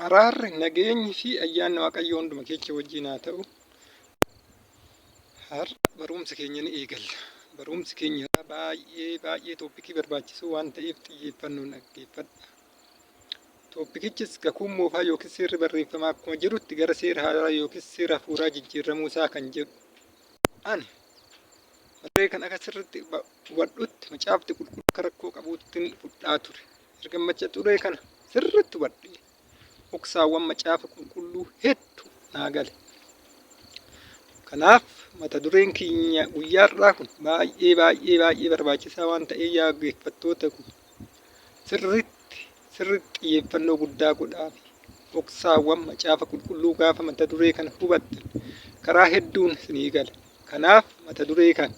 Araarri, nageenyi fi ayyaanni Waaqayyoo hunduma keecha wajjin haa ta'u. Har'a barumsa keenya ni eegalla. Barumsi keenya baay'ee baay'ee tooppikii barbaachisoo waan ta'eef xiyyeeffannoon dhaggeeffadha. Tooppikichis kakuun moofaa yookiis seerri barreeffamaa akkuma jirutti gara seera haaraa yookiis seera hafuuraa jijjiirramuu isaa kan jedhu. Ani mata duree kana akka sirriitti hubadhutti macaafti qulqulluu akka rakkoo qabuuttin fudhaa ture. Ergan mata duree kana sirriitti hubadhee dhoksaawwan macaafa qulqulluu heddu naa gale. Kanaaf mata dureen keenya guyyaa har'aa kun baay'ee baay'ee baay'ee barbaachisaa waan ta'eef yaa dhaggeeffattoota koo sirriitti sirriitti xiyyeeffannoo guddaa godhaafi. Dhoksaawwan macaafa qulqulluu gaafa mata duree kana hubattan karaa hedduun isinii gala. Kanaaf mata duree kana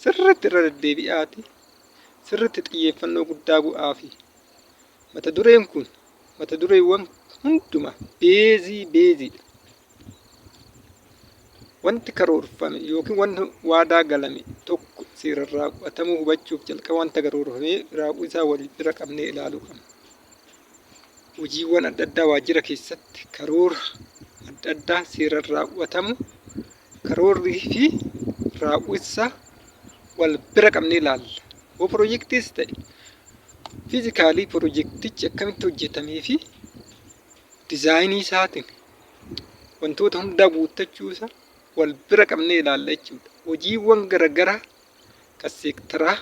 sirriitti irra deddeebi'aati sirriitti xiyyeeffannoo guddaa godhaafi. Mata dureen kun mata dureewwan hundumaa beezii beeziidha. Wanti karoorfame yookiin wanti waadaa galame tokko seeraan raawwatamuu hubachuuf jalqaba wanta karoorfamee raawwii isaa wal bira qabnee ilaaluu qabna. Hojiiwwan adda addaa waajjira keessatti karoora adda addaa seeraan raawwatamu karoorrii fi raawwiinsaa wal bira qabnee ilaalla. Yoo pirojektiis ta'e fiizikaalii pirojektichi akkamitti hojjetamee fi dizaayinii isaatiin wantoota hundaa guuttachuu isaa wal bira qabnee ilaalla jechuudha. Hojiiwwan garaagaraa kan seektaraa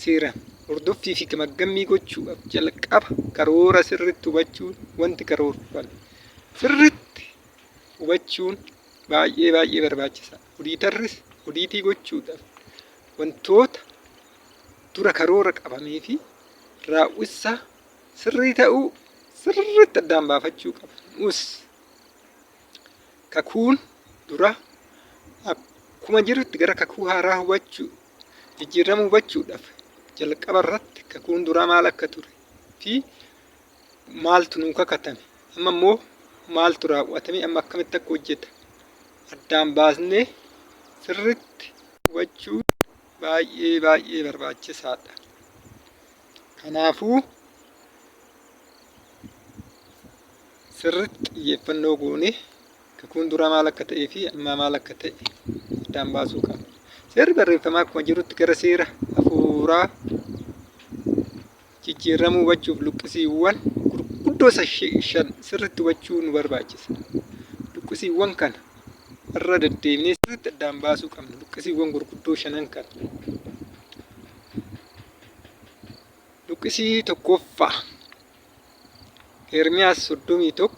seeraan hordoffii fi gamaggammii gochuudhaaf jalqaba karoora sirriitti hubachuun wanti karoorfame sirriitti hubachuun baay'ee baay'ee barbaachisaadha. Odiitarris odiitii gochuudhaaf wantoota dura karoora qabamee fi raawwisaa sirrii ta'uu sirriitti addaan baafachuu qaba. Nus kakuun dura akkuma jirutti gara kakuu haaraa hubachuu jijjiirramuu hubachuudhaaf jalqaba irratti kakuun duraa maal akka ture fi maaltu nuu kakatame amma immoo maaltu raawwatame amma akkamitti akka hojjeta addaan baasnee sirriitti hubachuun baay'ee baay'ee barbaachisaadha. Kanaafuu sirriitti xiyyeeffannoo goonee kakuun duraa maal akka ta'ee fi ammaa maal akka ta'e addaan baasuu qabna. Seerri barreeffamaa akkuma jirutti gara seera hafuuraa jijjiirramuu hubachuuf luqqisiiwwan gurguddoo shan sirriitti hubachuu nu barbaachisa. Luqqisiiwwan kana irra deddeebinee sirriitti addaan baasuu qabna. Luqqisiiwwan gurguddoo shanan kana. Luqqisii tokkoffaa Ermiyaas 31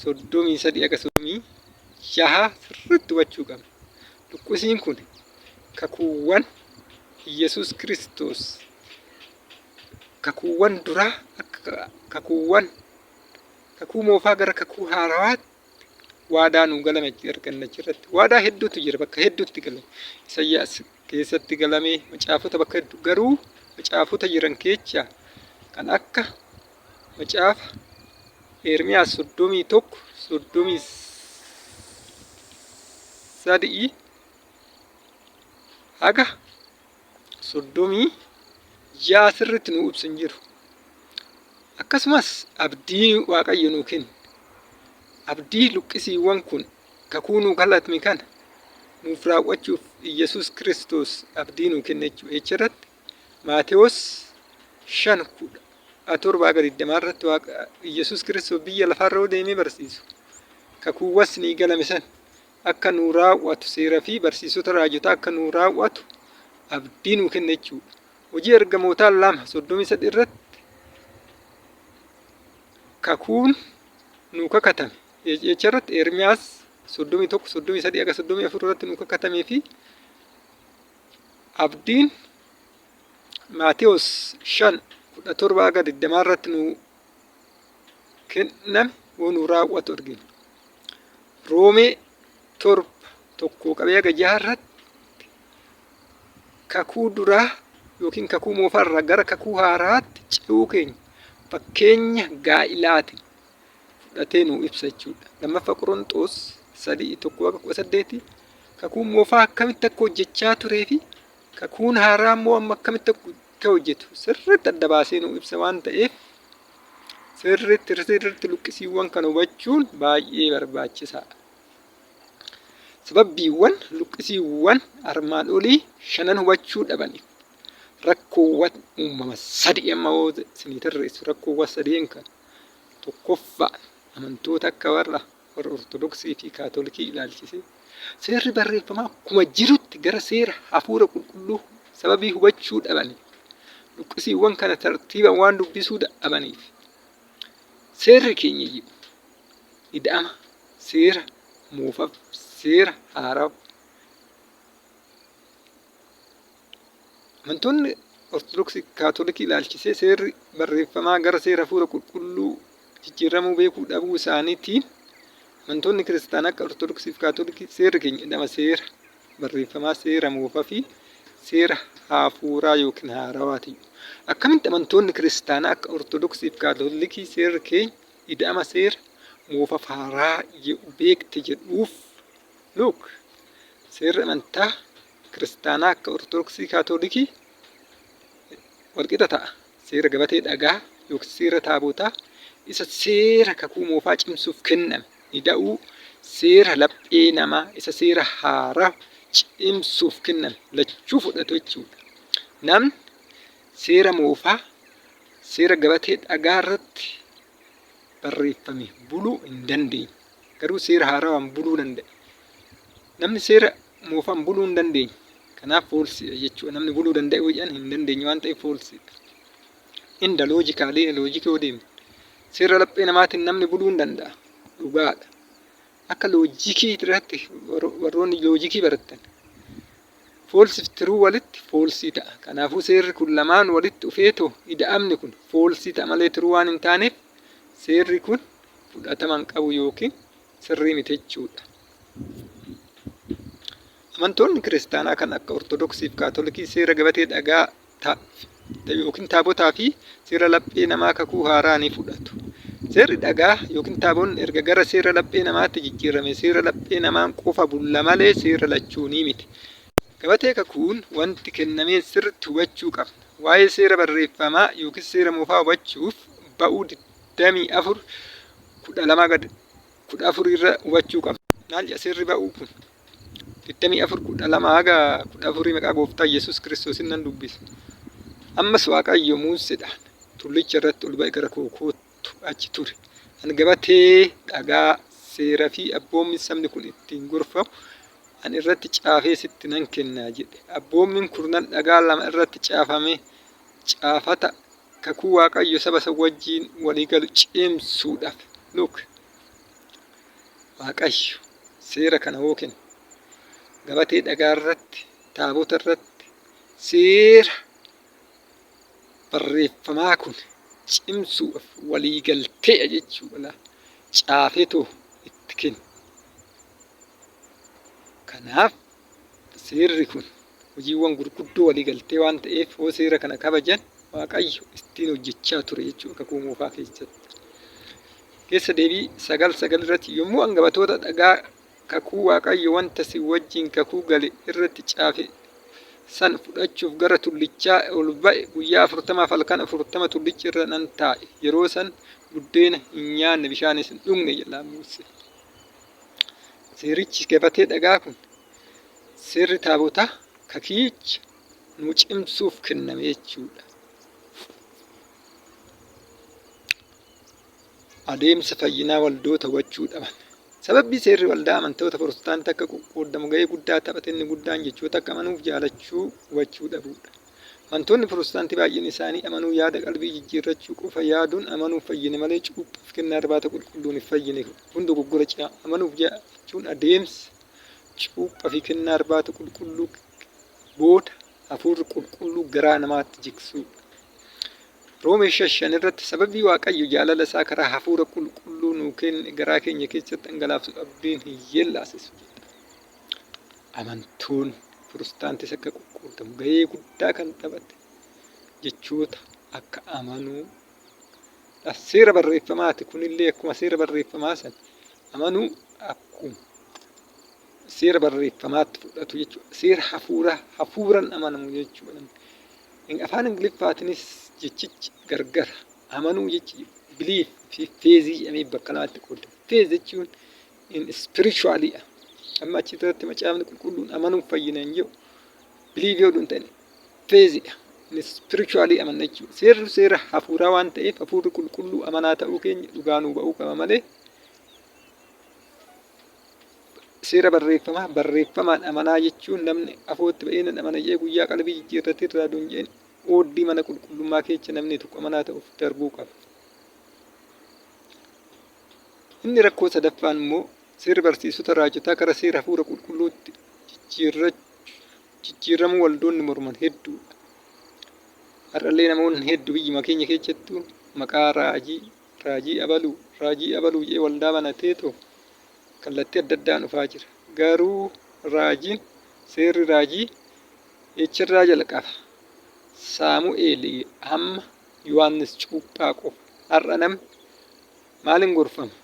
33 aga 36 sirriitti hubachuu qabna. Luqqisiin kun kakuuwwan Iyyasuus Kiristoos kakuuwwan duraa akka kakuuwwan kakuu moofaa gara kakuu haarawaatti waadaa nuu galame arganna achirratti. Waadaa hedduutu jira bakka hedduutti galame. Isayyaas keessatti galame macaafota bakka hedduu garuu macaafota jiran keechaa kan akka macaafa Ermiyaas 31 33 haga 36 sirriitti nuu ibsu hin jiru. Akkasumas abdii Waaqayyo nuu kenne abdii luqqisiiwwan kun kakuu nuu galatme kana nuuf raawwachuuf Iyyasuus Kiristoos abdii nuu kenne jechuudha. Jecha irratti Maatewos 5 17 haga 20 irratti Waaqa Iyyasuus Kiristoos biyya lafaarra yoo deemee barsiisu kakuuwwas nii galame san akka nuu raawwatu seera fi barsiisota raajotaa akka nuu raawwatu abdii nuu kenne jechuudha. Hojii ergamootaa 2 33 irratti kakuun nuu kakatame jecha irratti Ermiyaas 31 33 haga 34 irratti nuu kakatamee fi abdiin Maatewos 5 17 haga 20 irratti nuu kenname yoo nuu raawwatu argina. Roomee 7 1 qabee haga 6 irratti kakuu duraa yookiin kakuu moofaa irraa gara kakuu haaraatti ce'uu keenya fakkeenya gaa'ilaatiin fudhatee nuu ibsa jechuudha. Lammaffaa Qoronxoos 3 1 haga 18 kakuun moofaa akkamitti akka hojjechaa turee fi kakuun haaraa immoo amma akkamitti akka hojjetu sirriitti adda baasee nuu ibsa waan ta'eef Sirriitti sirriitti luqqisiiwwan kana hubachuun baay'ee barbaachisaadha. Sababbiiwwan luqqisiiwwan armaan olii shanan hubachuu dhabaniif rakkoowwan uumama sadi amma yoo isinii tarreessu rakkoowwan sadeen kana tokkoffaa amantoota akka warra warra Ortodoksii fi Kaatolikii ilaalchisee seerri barreeffamaa akkuma jirutti gara seera hafuura qulqulluu sababii hubachuu dhabaniif luqqisiiwwan kana tartiibaan waan dubbisuu dhabaniif seerri keenya iyyuu ida'ama seera moofaaf seera haaraaf Amantoonni Ortodoksii Kaatolikii ilaalchisee seerri barreeffamaa gara seera hafuura qulqulluu jijjiirramuu beekuu dhabuu isaaniitiin amantoonni kiristaanaa akka Ortodoksii fi Kaatolikii seerri keenya jedhama seera barreeffamaa seera moofaa fi seera hafuuraa yookiin haarawaati. Akkamitti amantoonni kiristaanaa akka Ortodoksii fi Kaatolikii seerri keenya ida'ama seera moofaaf haaraa jedhu beekte jedhuuf Look seerri amantaa kiristaanaa akka Ortodoksii Kaatolikii walqixa ta'a. Seera gabatee dhagaa yookiin seera taabotaa isa seera kakuu moofaa cimsuuf kenname ida'uu seera laphee namaa isa seera haaraa cimsuuf kenname lachuu fudhatu jechuudha. Namni seera moofaa seera gabatee dhagaa irratti barreeffame buluu hin dandeenye. Garuu seera haarawaan buluu danda'a. Namni seera moofaan buluu hin dandeenye. Kanaaf foolsiidha jechuudha. Namni buluu danda'e jedhan hin dandeenye waan ta'eef foolsiidha. Inda loojikaalee loojikii yoo deemne seera laphee namaatiin namni buluu hin danda'a. Dhugaadha. Akka loojikii irratti warroonni loojikii barattan foolsiif tiruu walitti foolsii ta'a. Kanaafuu seerri kun lamaan walitti dhufeetoo ida'amni kun foolsii ta'a malee tiruu waan hin taaneef seerri kun fudhatama hin qabu yookiin sirrii miti jechuudha. Amantoonni kiristaanaa kan akka Ortodoksii fi Kaatolikii seera gabatee dhagaa yookiin taabotaa fi seera laphee namaa kakuu haaraa ni fudhatu. Seerri dhagaa yookiin taabonni erga gara seera laphee namaatti jijjiirame seera laphee namaan qofa bulla malee seera lachuunii miti. Gabatee kakuun wanti kennameen sirriitti hubachuu qabna. Waa'ee seera barreeffamaa yookiin seera moofaa hubachuuf Ba'uu 24 12 gad 14 irra hubachuu qabna. Maal jedha seerri ba'uu kun? 24 12 haga 14 maqaa gooftaa Yesuus Kiristoosiin nan dubbisa. Ammas Waaqayyo Muuseedhaan tullicha irratti ol ba'i gara koo koottu achi turi. Ani gabatee dhagaa seera fi abboommi sabni kun ittiin gorfamu ani irratti caafee sitti nan kennaa jedhe. Abboommiin kurnan dhagaa lama irratti caafame caafata kakuu Waaqayyo saba isa wajjin walii galu cimsuudhaaf. Look. Waaqayyo seera kana hoo kennu gabatee dhagaa irratti taabota irratti seera barreeffamaa kun cimsuudhaaf walii galteedha jechuudha. Caafeetoo itti kennu. Kanaaf seerri kun hojiiwwan gurguddoo walii galtee waan ta'eef hoo seera kana kabajan Waaqayyo ittiin hojjechaa ture jechuudha kakuu moofaa keessatti. Keessa deebii 9:9 irratti yommuu angabatoota dhagaa kakuu Waaqayyo wanta si wajjin kakuu gale irratti caafe san fudhachuuf gara tullichaa ol ba'e guyyaa afurtamaaf halkan 40 tullicha irra nan taa'e yeroo san buddeena hin nyaanne bishaanis hin dhugne jedha Museen. Seerichi gabatee dhagaa kun seerri taabotaa kakiicha nu cimsuuf kenname jechuudha. Adeemsa fayyinaa waldoota hubachuu dhaban. Sababbii seerri waldaa amantoota Pirotestaantii akka qoqqooddamu ga'ee guddaa taphate inni guddaan jechoota akka amanuuf jaalachuu hubachuu dhabuudha. Amantoonni Pirotestaantii baay'een isaanii amanuu yaada qalbii jijjiirrachuu qofa yaaduun amanuuf fayyine malee cuuphaaf kennaa irbaata qulqulluun hin fayyine. Kun dogoggora cimaa. Amanuuf jechuun adeemsa cuuphaa fi kennaa irbaata qulqulluu booda hafuurri qulqulluu garaa namaatti jigsuudha. Roomee 5:5 irratti sababii Waaqayyo jaalala isaa karaa hafuura qulqulluu nuu kenne garaa keenya keessatti dhangalaafsu abdiin hin yeellaasisu jedha. Amantoonni Pirotestaantis akka qoqqoodamu gahee guddaa kan taphate jechoota akka amanuu seera barreeffamaati kunillee akkuma seera barreeffamaa san amanuu akkuma seera barreeffamaatti fudhatu jechuudha. Seera hafuuraa hafuuran amanamu jechuudha. Afaan Ingiliffaatiinis jechichi gargara. Amanuu jechi Belief fi faith jedhamee bakka lamatti qoodama. Faith jechuun in spiritually dha. Amma achi irratti macaafni qulqulluun amanuun fayyina hin jedhu. Belief yoo hin ta'in faith dha. In spiritually amanna jechuudha. Seerri seera hafuuraa waan ta'eef hafuurri qulqulluu amanaa ta'uu keenya dhugaa nuu ba'uu qaba malee seera barreeffamaa barreeffamaan amanaa jechuun namni afootti ba'ee nan amana jedhee guyyaa qalbii jijjiirratee irraa duun jedheen ooddii mana qulqullummaa keessa namni tokko amanaa ta'uuf darbuu qaba. Inni rakkoo sadaffaan immoo seerri barsiisota raajotaa gara seera hafuura qulqulluutti jijjiirramuu waldoonni morman hedduudha. Har'allee namoonni heddu biyyuma keenya keessattuu maqaa raajii, raajii abaluu, raajii abaluu jedhee waldaa banateetoo kallattii adda addaan dhufaa jira. Garuu raajiin, seerri raajii echarraa jalqaba? Saamu'eelii hamma Yohaannis Cuuphaa qofa. Har'a namni maaliin gorfama?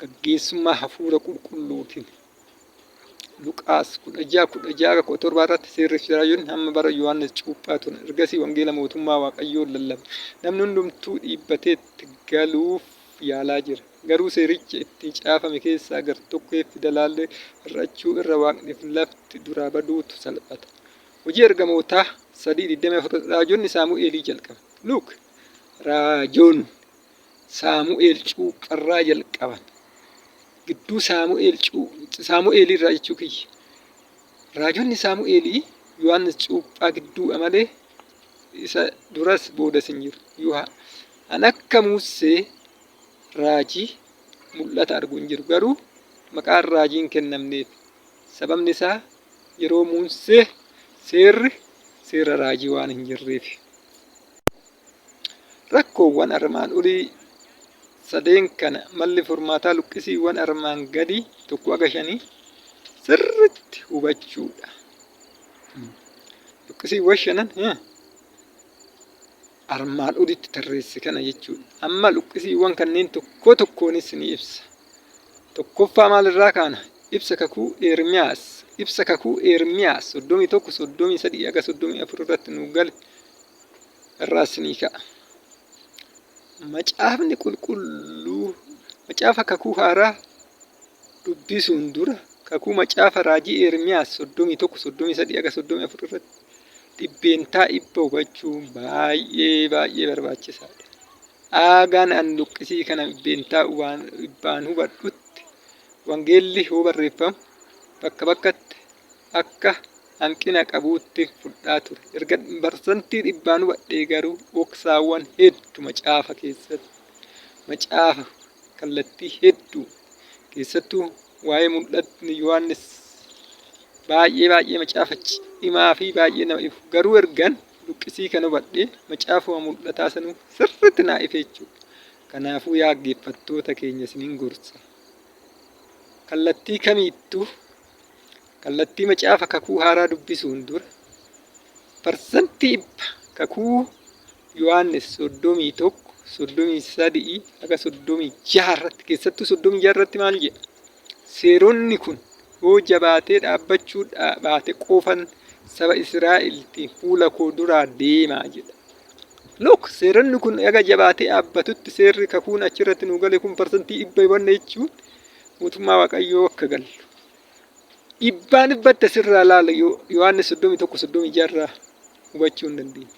Gaggeessummaa hafuura qulqulluutiin. Luqaas 16 16 17 irratti seerri fi raajonni hamma bara Yohaannis Cuuphaa turan. Ergasii wangeela mootummaa Waaqayyoo lallabe. Namni hundumtuu dhiibbatee itti galuuf yaalaa jira. Garuu seericha itti caafame keessaa gar-tokkee fidalaallee hir'achuu irra waaqniif lafti duraa baduutu salphata. Hojii Ergamootaa 3:24 Raajonni Saamu'eelii jalqaban. Look! Raajoonni Saamu'eel cuupharraa jalqaban. Gidduu Saamu'eel Saamu'eelii irraa jechuu kiyya. Raajonni Saamu'eelii Yohaannis cuuphaa gidduudha malee isa duras boodas hin jiru. Yoha an akka Muussee raajii mul'ata argu hin jiru. Garuu maqaan raajii hin kennamneef. Sababni isaa yeroo Muussee seerri seera raajii waan hin jirreef. Rakkoowwan armaan olii sadeen kana malli furmaataa luqqisiiwwan armaan gadii tokko haga shanii sirriitti hubachuudha. Luqqisiiwwan shanan armaan olitti tarreesse kana jechuudha. Amma luqqisiiwwan kanneen tokko tokkoonis ni ibsa. Tokkoffaa maalirraa kaana? Ibsa kakuu Ermiyaas. Ibsa kakuu Ermiyaas 31 33 haga 34 irratti nu gale irraas ni ka'a. Macaafni qulqulluu macaafa kakuu haaraa dubbisuun dura kakuu macaafa raajii Ermiyaas 31 33 haga 34 irratti 100% hubachuun baay'ee baay'ee barbaachisaadha. Aagaan an luqqisii kana 100% hubadhutti wangeelli yoo barreeffamu bakka bakkatti akka hanqina qabuutti fudhaa ture. Erga 100% hubadhee garuu dhoksaawwan heddu macaafa keessatti macaafa kallattii hedduu keessattuu waa'ee mul'atni Yohaannis baay'ee baay'ee macaafa cimaa fi baay'ee nama ifu. Garuu ergan luqqisii kana hubadhee macaafuma mul'ataa sanuu sirriitti naa ife jechuudha. Kanaafuu yaa dhaggeeffattoota keenya isinin gorsa. Kallattii kamiittuu kallattii macaafa kakuu haaraa dubbisuun dura 100% kakuu Yohaannis 31 33 haga 36 irratti keessattuu 36 irratti maal jedha? Seeronni kun yoo jabaatee dhaabbachuu baate qofan saba Israa'eltiin fuula koo duraa deemaa jedha. Look, seeronni kun haga jabaatee dhaabbatutti seerri kakuun achirratti nu gale kun 100% hubanne jechuun mootummaa Waaqayyoo akka gallu. Dhibbaan dhibbatti asirraa laala Yohaannis 31 36 irraa hubachuu hin dandeenya.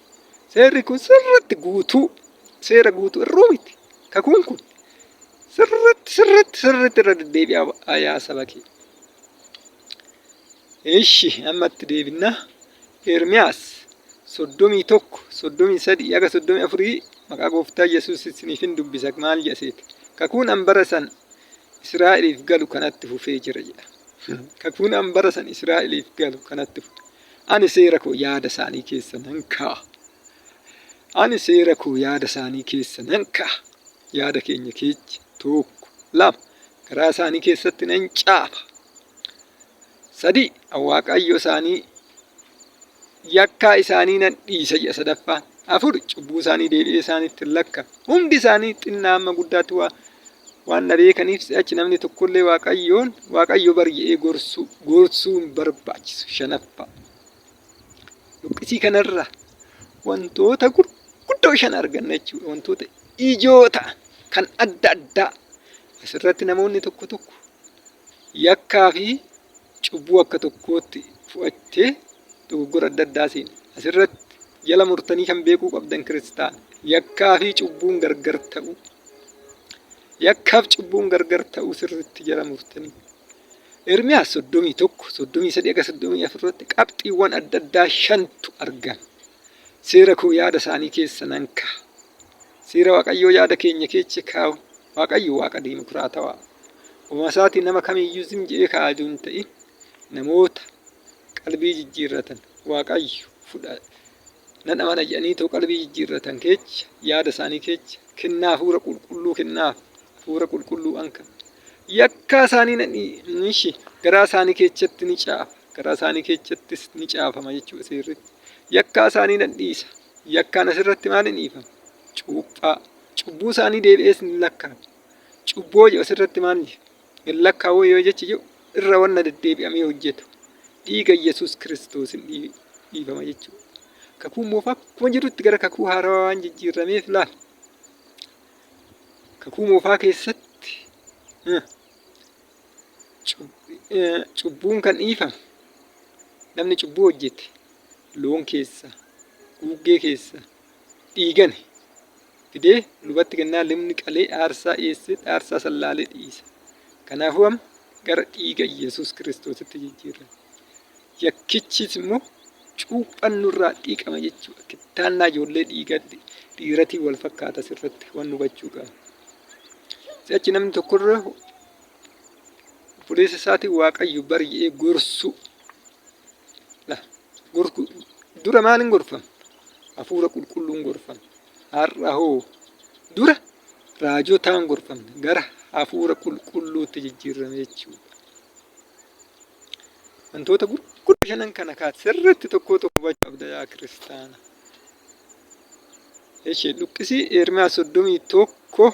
Seerri kun sirriitti guutuu seera guutuu irruu miti. Kakuun kun sirriitti sirriitti sirriitti irra deddeebi'aa yaa saba kee. Ishi amma itti deebinna. Ermiyaas 31 33 haga 34 maqaa gooftaa Yesuus isiniif hin dubbisa maal jedha seete. Kakuun an bara san Israa'eliif galu kanatti fufee jira jedha. Kakuun an bara san Israa'eliif galu kanatti fufe. Ani seera koo yaada isaanii keessa nan kaa'a. Ani seera koo yaada isaanii keessa nan kaa'a. Yaada keenya keessa tokko lama garaa isaanii keessatti nan caafa. Sadii Waaqayyo isaanii yakkaa isaanii nan dhiisa jedha sadaffaan. Afur cubbuu isaanii deebi'ee isaanitti hin lakka. Hundi isaanii xinnaa hamma guddaatti waa waan na beekaniif si'achi namni tokkollee Waaqayyoon Waaqayyo bari jedhee gorsuu gorsuu hin barbaachisu. Shanaffaa. Luqqisii kanarraa wantoota gurguddoo shan arganna jechuudha. Wantoota ijoo ta'an kan adda addaa asirratti namoonni tokko tokko yakkaa fi cubbuu akka tokkootti fu'attee dogoggora adda addaa seena. Asirratti jala murtanii kan beekuu qabdan kiristaana. Yakkaa fi cubbuun gargar ta'uu. Yakkaaf cubbuun gargar ta'uu sirriitti jala murtanii. Ermiyaas 31, 33 aga 34 irratti qabxiiwwan adda addaa shantu argama. Seera koo yaada isaanii keessa nan kaa'a. Seera Waaqayyoo yaada keenya keessa kaa'u. Waaqayyo Waaqa diimokiraatawaa. Ofuma isaatii nama kamiyyuu zim jedhee kaa'aa utuu hin ta'in namoota qalbii jijjiirratan Waaqayyo fudha nan amana jedhanii too qalbii jijjiirratan keessa yaada isaanii keessa kennaa hafuura qulqulluu kennaaf hafuura qulqulluu anka yakkaa isaanii nan ishi garaa isaanii keessatti ni caafa garaa isaanii keessattis ni caafama jechuudha seerri yakkaa isaanii nan dhiisa yakkaan asirratti maal hin dhiifama cuuphaa cubbuu isaanii deebi'ees hin lakkaa'u cubbuu jedhu asirratti maal hin lakkaa'u yoo jechi jedhu irra wanna deddeebi'amee hojjetu dhiiga Yesuus Kiristoos hin dhiifama jechuudha. Kakuu moofaa akkuma jirutti gara kakuu haarawaa waan jijjiirrameef laal. Kakuu moofaa keessatti cubbuun kan dhiifamu namni cubbuu hojjete loon keessa guuggee keessa dhiigani fidee lubatti kennaa lubni qalee aarsaa dhiyeessee aarsaa san laalee dhiisa. Kanaafuu amma gara dhiiga Yesuus Kiristoositti jijjiirrame. Yakkichis immoo cuuphan nurraa dhiqama jechuudha. Kittaannaa ijoollee dhiiga dhiiratiin wal fakkaata asirratti waan hubachuu qabna. Si'achi namni tokkorra obboleessa isaatiin Waaqayyo bari jedhee gorsuu. Dura maaliin gorfama? Hafuura qulqulluun gorfama. Har'a hoo dura raajotaan gorfamne gara hafuura qulqulluutti jijjiirrame jechuudha. Wantoota gurguddoo shanan kana kaa sirriitti tokkoo tokko hubachuu qabda yaa kiristaana. Eshi luqqisii Ermiyaas 31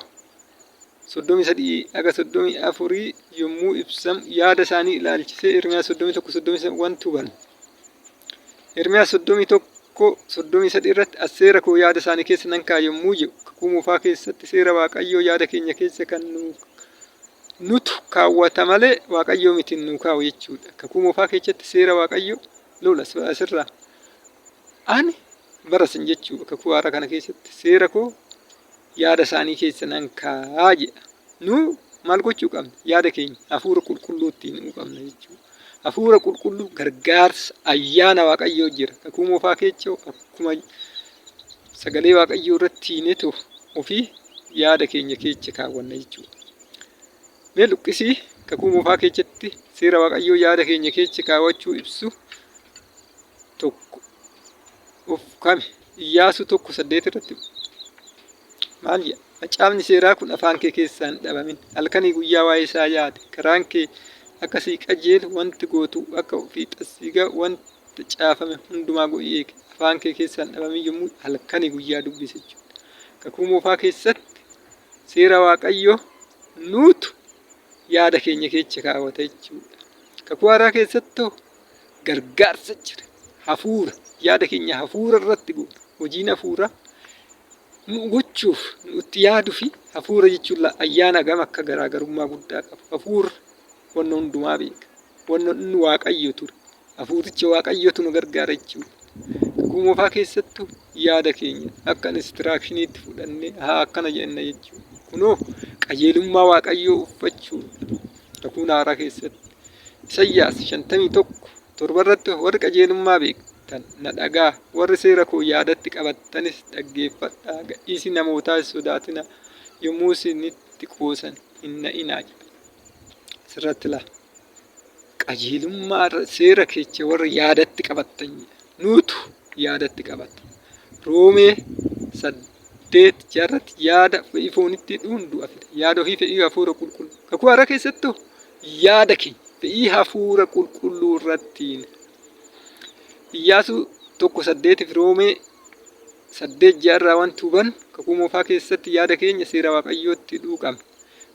33 haga 34 yommuu ibsamu yaada isaanii ilaalchisee Ermiyaas 31 33 wanti hubannu. Ermiyaas 31 33 irratti as seera koo yaada isaanii keessa nan kaa'a yommuu jedhu kakuu moofaa keessatti seera Waaqayyoo yaada keenya keessa kan nu nutu kaawwata malee Waaqayyoo miti nu kaa'u jechuudha. Kakuu moofaa keessatti seera Waaqayyoo lola asirraa ani bara sin jechuudha kakuu haaraa kana keessatti seera koo yaada isaanii keessa nan kaa'a jedha. Nu maal gochuu qabna? Yaada keenya hafuura qulqulluu ittiin himuu qabna jechuudha. Hafuura qulqulluu gargaarsa ayyaana Waaqayyoo jira. Kakuu moofaa keessa akkuma sagalee Waaqayyoo irratti hiinetu ofii yaada keenya keessa kaawwanna jechuudha. Mee luqqisii kakuu moofaa keessatti seera Waaqayyoo yaada keenya keessa kaawwachuu ibsu tokko of kami? Iyyaasuu 1:8 irratti maal jedha? Macaafni seeraa kun afaan kee keessaa hin dhabamin. Halkanii guyyaa waa'ee isaa yaadi. Karaan kee akka sii qajeelu wanti gootu akka fiixas sii ga'u wanta caafame hundumaa godhii eegi. Afaan kee keessaa hin dhabamin yommuu halkanii guyyaa dubbisi jechuudha. Kakuu moofaa keessatti seera Waaqayyoo nuutu yaada keenya keessa kaawwata jechuudha. Kakuu haaraa keessatti hoo gargaarsa jira. Hafuura yaada keenya hafuura irratti goona. Hojiin hafuuraa nu gochuuf nu itti yaaduu fi hafuura jechuun ayyaana gam akka garaagarummaa guddaa qabu. Hafuurri wanna hundumaa beeka. Wanna inni Waaqayyo ture. Hafuuricha Waaqayyotu nu gargaara jechuudha. Kakuu moofaa keessattuu yaada keenya akka inistiraakshiniitti fudhannee haa akkana jenna jechuudha. Kunoo qajeelummaa Waaqayyoo uffachuudha. Kakuu haaraa keessatti. Isayyaas 51 7 irratti warri qajeelummaa beektan na dhagaa, warri seera koo yaadatti qabattanis dhaggeeffadhaa, gadhiisii namootaa hin sodaatinaa, yommuu isinitti qoosan hin na'inaa jedha. Asirratti laa qajeelummaa seera keecha warri yaadatti qabattan jedha. Nuutu yaadatti qabata. Roomee 8 jaarratti yaada fedhii foonitti hidhuun du'a fida. Yaada ofii fedhii hafuura qulqulluu. Kakuu haaraa keessattuu yaada keenya fedhii hafuura qulqulluu irrattiin. Iyyaasuu 1:8 fi Roomee 8:6 irraa wanti hubannu kakuu moofaa keessatti yaada keenya seera Waaqayyootti hidhuu qabna.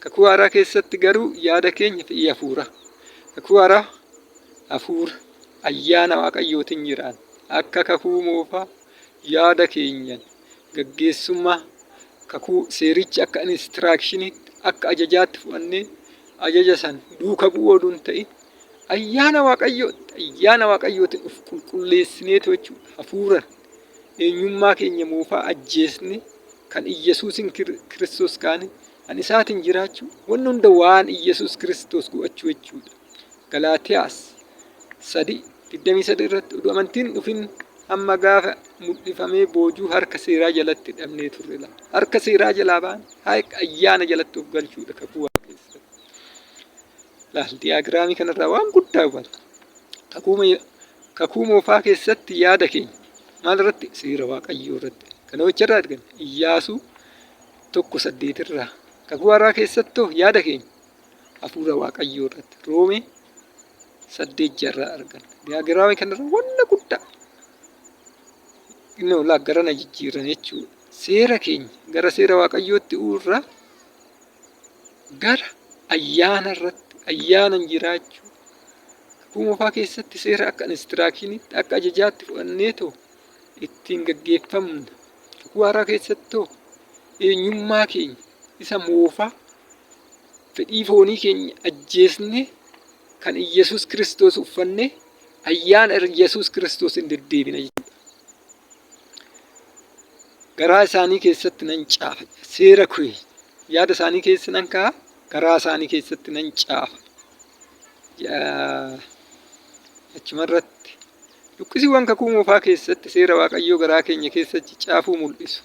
Kakuu haaraa keessatti garuu yaada keenya fedhii hafuura. Kakuu haaraa hafuura ayyaana Waaqayyootiin jiraan. Akka kakuu moofaa yaada keenyan gaggeessummaa Kakuu seerichi akka inistiraakshiniitti, akka ajajaatti fudhannee ajaja san duuka bu'uu oduu hin ta'in ayyaana Waaqayyootti, ayyaana Waaqayyootiin of qulqulleessineetu jechuudha. Hafuuran eenyummaa keenya moofaa ajjeesne kan Iyyasuusin Kiristoos kaane kan isaatiin jiraachuu wanni hunda waan Iyyasuus Kiristoos go'achuu jechuudha. Galaatiyaas 3, 23 irratti oduu amantiin dhufin hamma gaafa mul'ifamee boojuu harka seeraa jalatti hidhamnee turre laata. Harka seeraa jalaa ba'an harka ayyaana jalatti of galchuudha kakuu waa keessatti. Laal diyaagiraamii kanarraa waan guddaa hubata. Kakuu moofaa keessatti yaada keenya maal irratti? Seera Waaqayyoo irratti. Kana hojicharraa arganna. Iyyaasuu 1:8 irraa. Kakuu haaraa keessattoo yaada keenya hafuura Waaqayyoo irratti. Roomee 8 jarraa arganna. Diyaagiraamii kanarra wanna guddaa innoo laa garana jijjiiran jechuudha. Seera keenya gara seera Waaqayyootti irraa gara ayyaana irratti ayyaanan jiraachuu. Kakuu moofaa keessatti seera akka inistiraakshiniitti akka ajajaatti fudhannee too ittiin gaggeeffamna. Kakuu haaraa keessatti too eenyummaa keenya isa moofaa fedhii foonii keenya ajjeesnee kan Iyyasuus Kiristoos uffannee ayyaana Iyyasuus Kiristoosiin deddeebina jechuudha. Garaa isaanii keessatti nan caafa. Seera koo yaada isaanii keessa nan kaa'a, garaa isaanii keessatti nan caafa. Achuma irratti luqqisiiwwan kakuu moofaa keessatti seera Waaqayyoo garaa keenya keessatti caafuu mul'isu.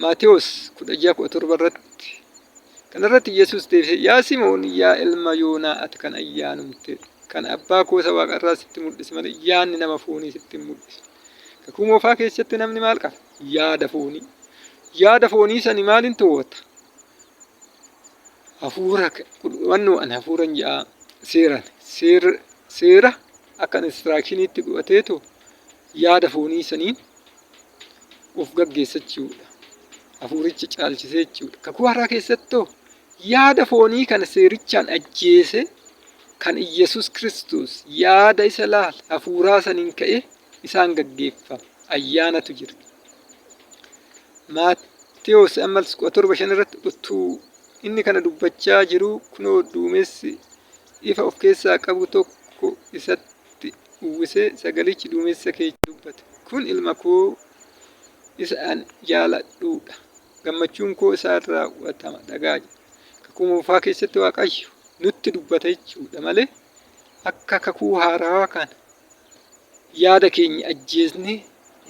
Maatewos 16, 17 irratti Kana irratti Yesuus deebisee, Yaa Simoon, yaa ilma Yoonaa, ati kan ayyaanumte, kan abbaa koo isa waaqa irraa sitti mul'ise malee yaadni nama foonii sitti hin mul'isu. Kakuu moofaa keessatti namni maal qaba? Yaada foonii. Yaada foonii sani maaliin to'ata? Hafuura wannoo an hafuuran ja'a seeran seera seera akka inistiraakshiniitti godhateetu yaada foonii saniin of gaggeessa jechuudha. Hafuuricha caalchisee jechuudha. Kakuu haaraa keessattoo yaada foonii kana seerichaan ajjeese kan Iyyasuus Kiristoos yaada isa laal hafuuraa saniin ka'ee isaan gaggeeffama. Ayyaanatu jira. Maatewos ammas 17:5 irratti utuu inni kana dubbachaa jiruu kunoo duumessi ifa of keessaa qabu tokko isatti uwwisee sagalichi duumessa keessa dubbate. Kun ilma koo isa ani jaaladhuu dha. Gammachuun koo isa irraa raawwatama dhaga'aa jedhe. Kakuu moofaa keessatti Waaqayyo nutti dubbata jechuudha malee akka kakuu haarawaa kana yaada keenya ajjeesnee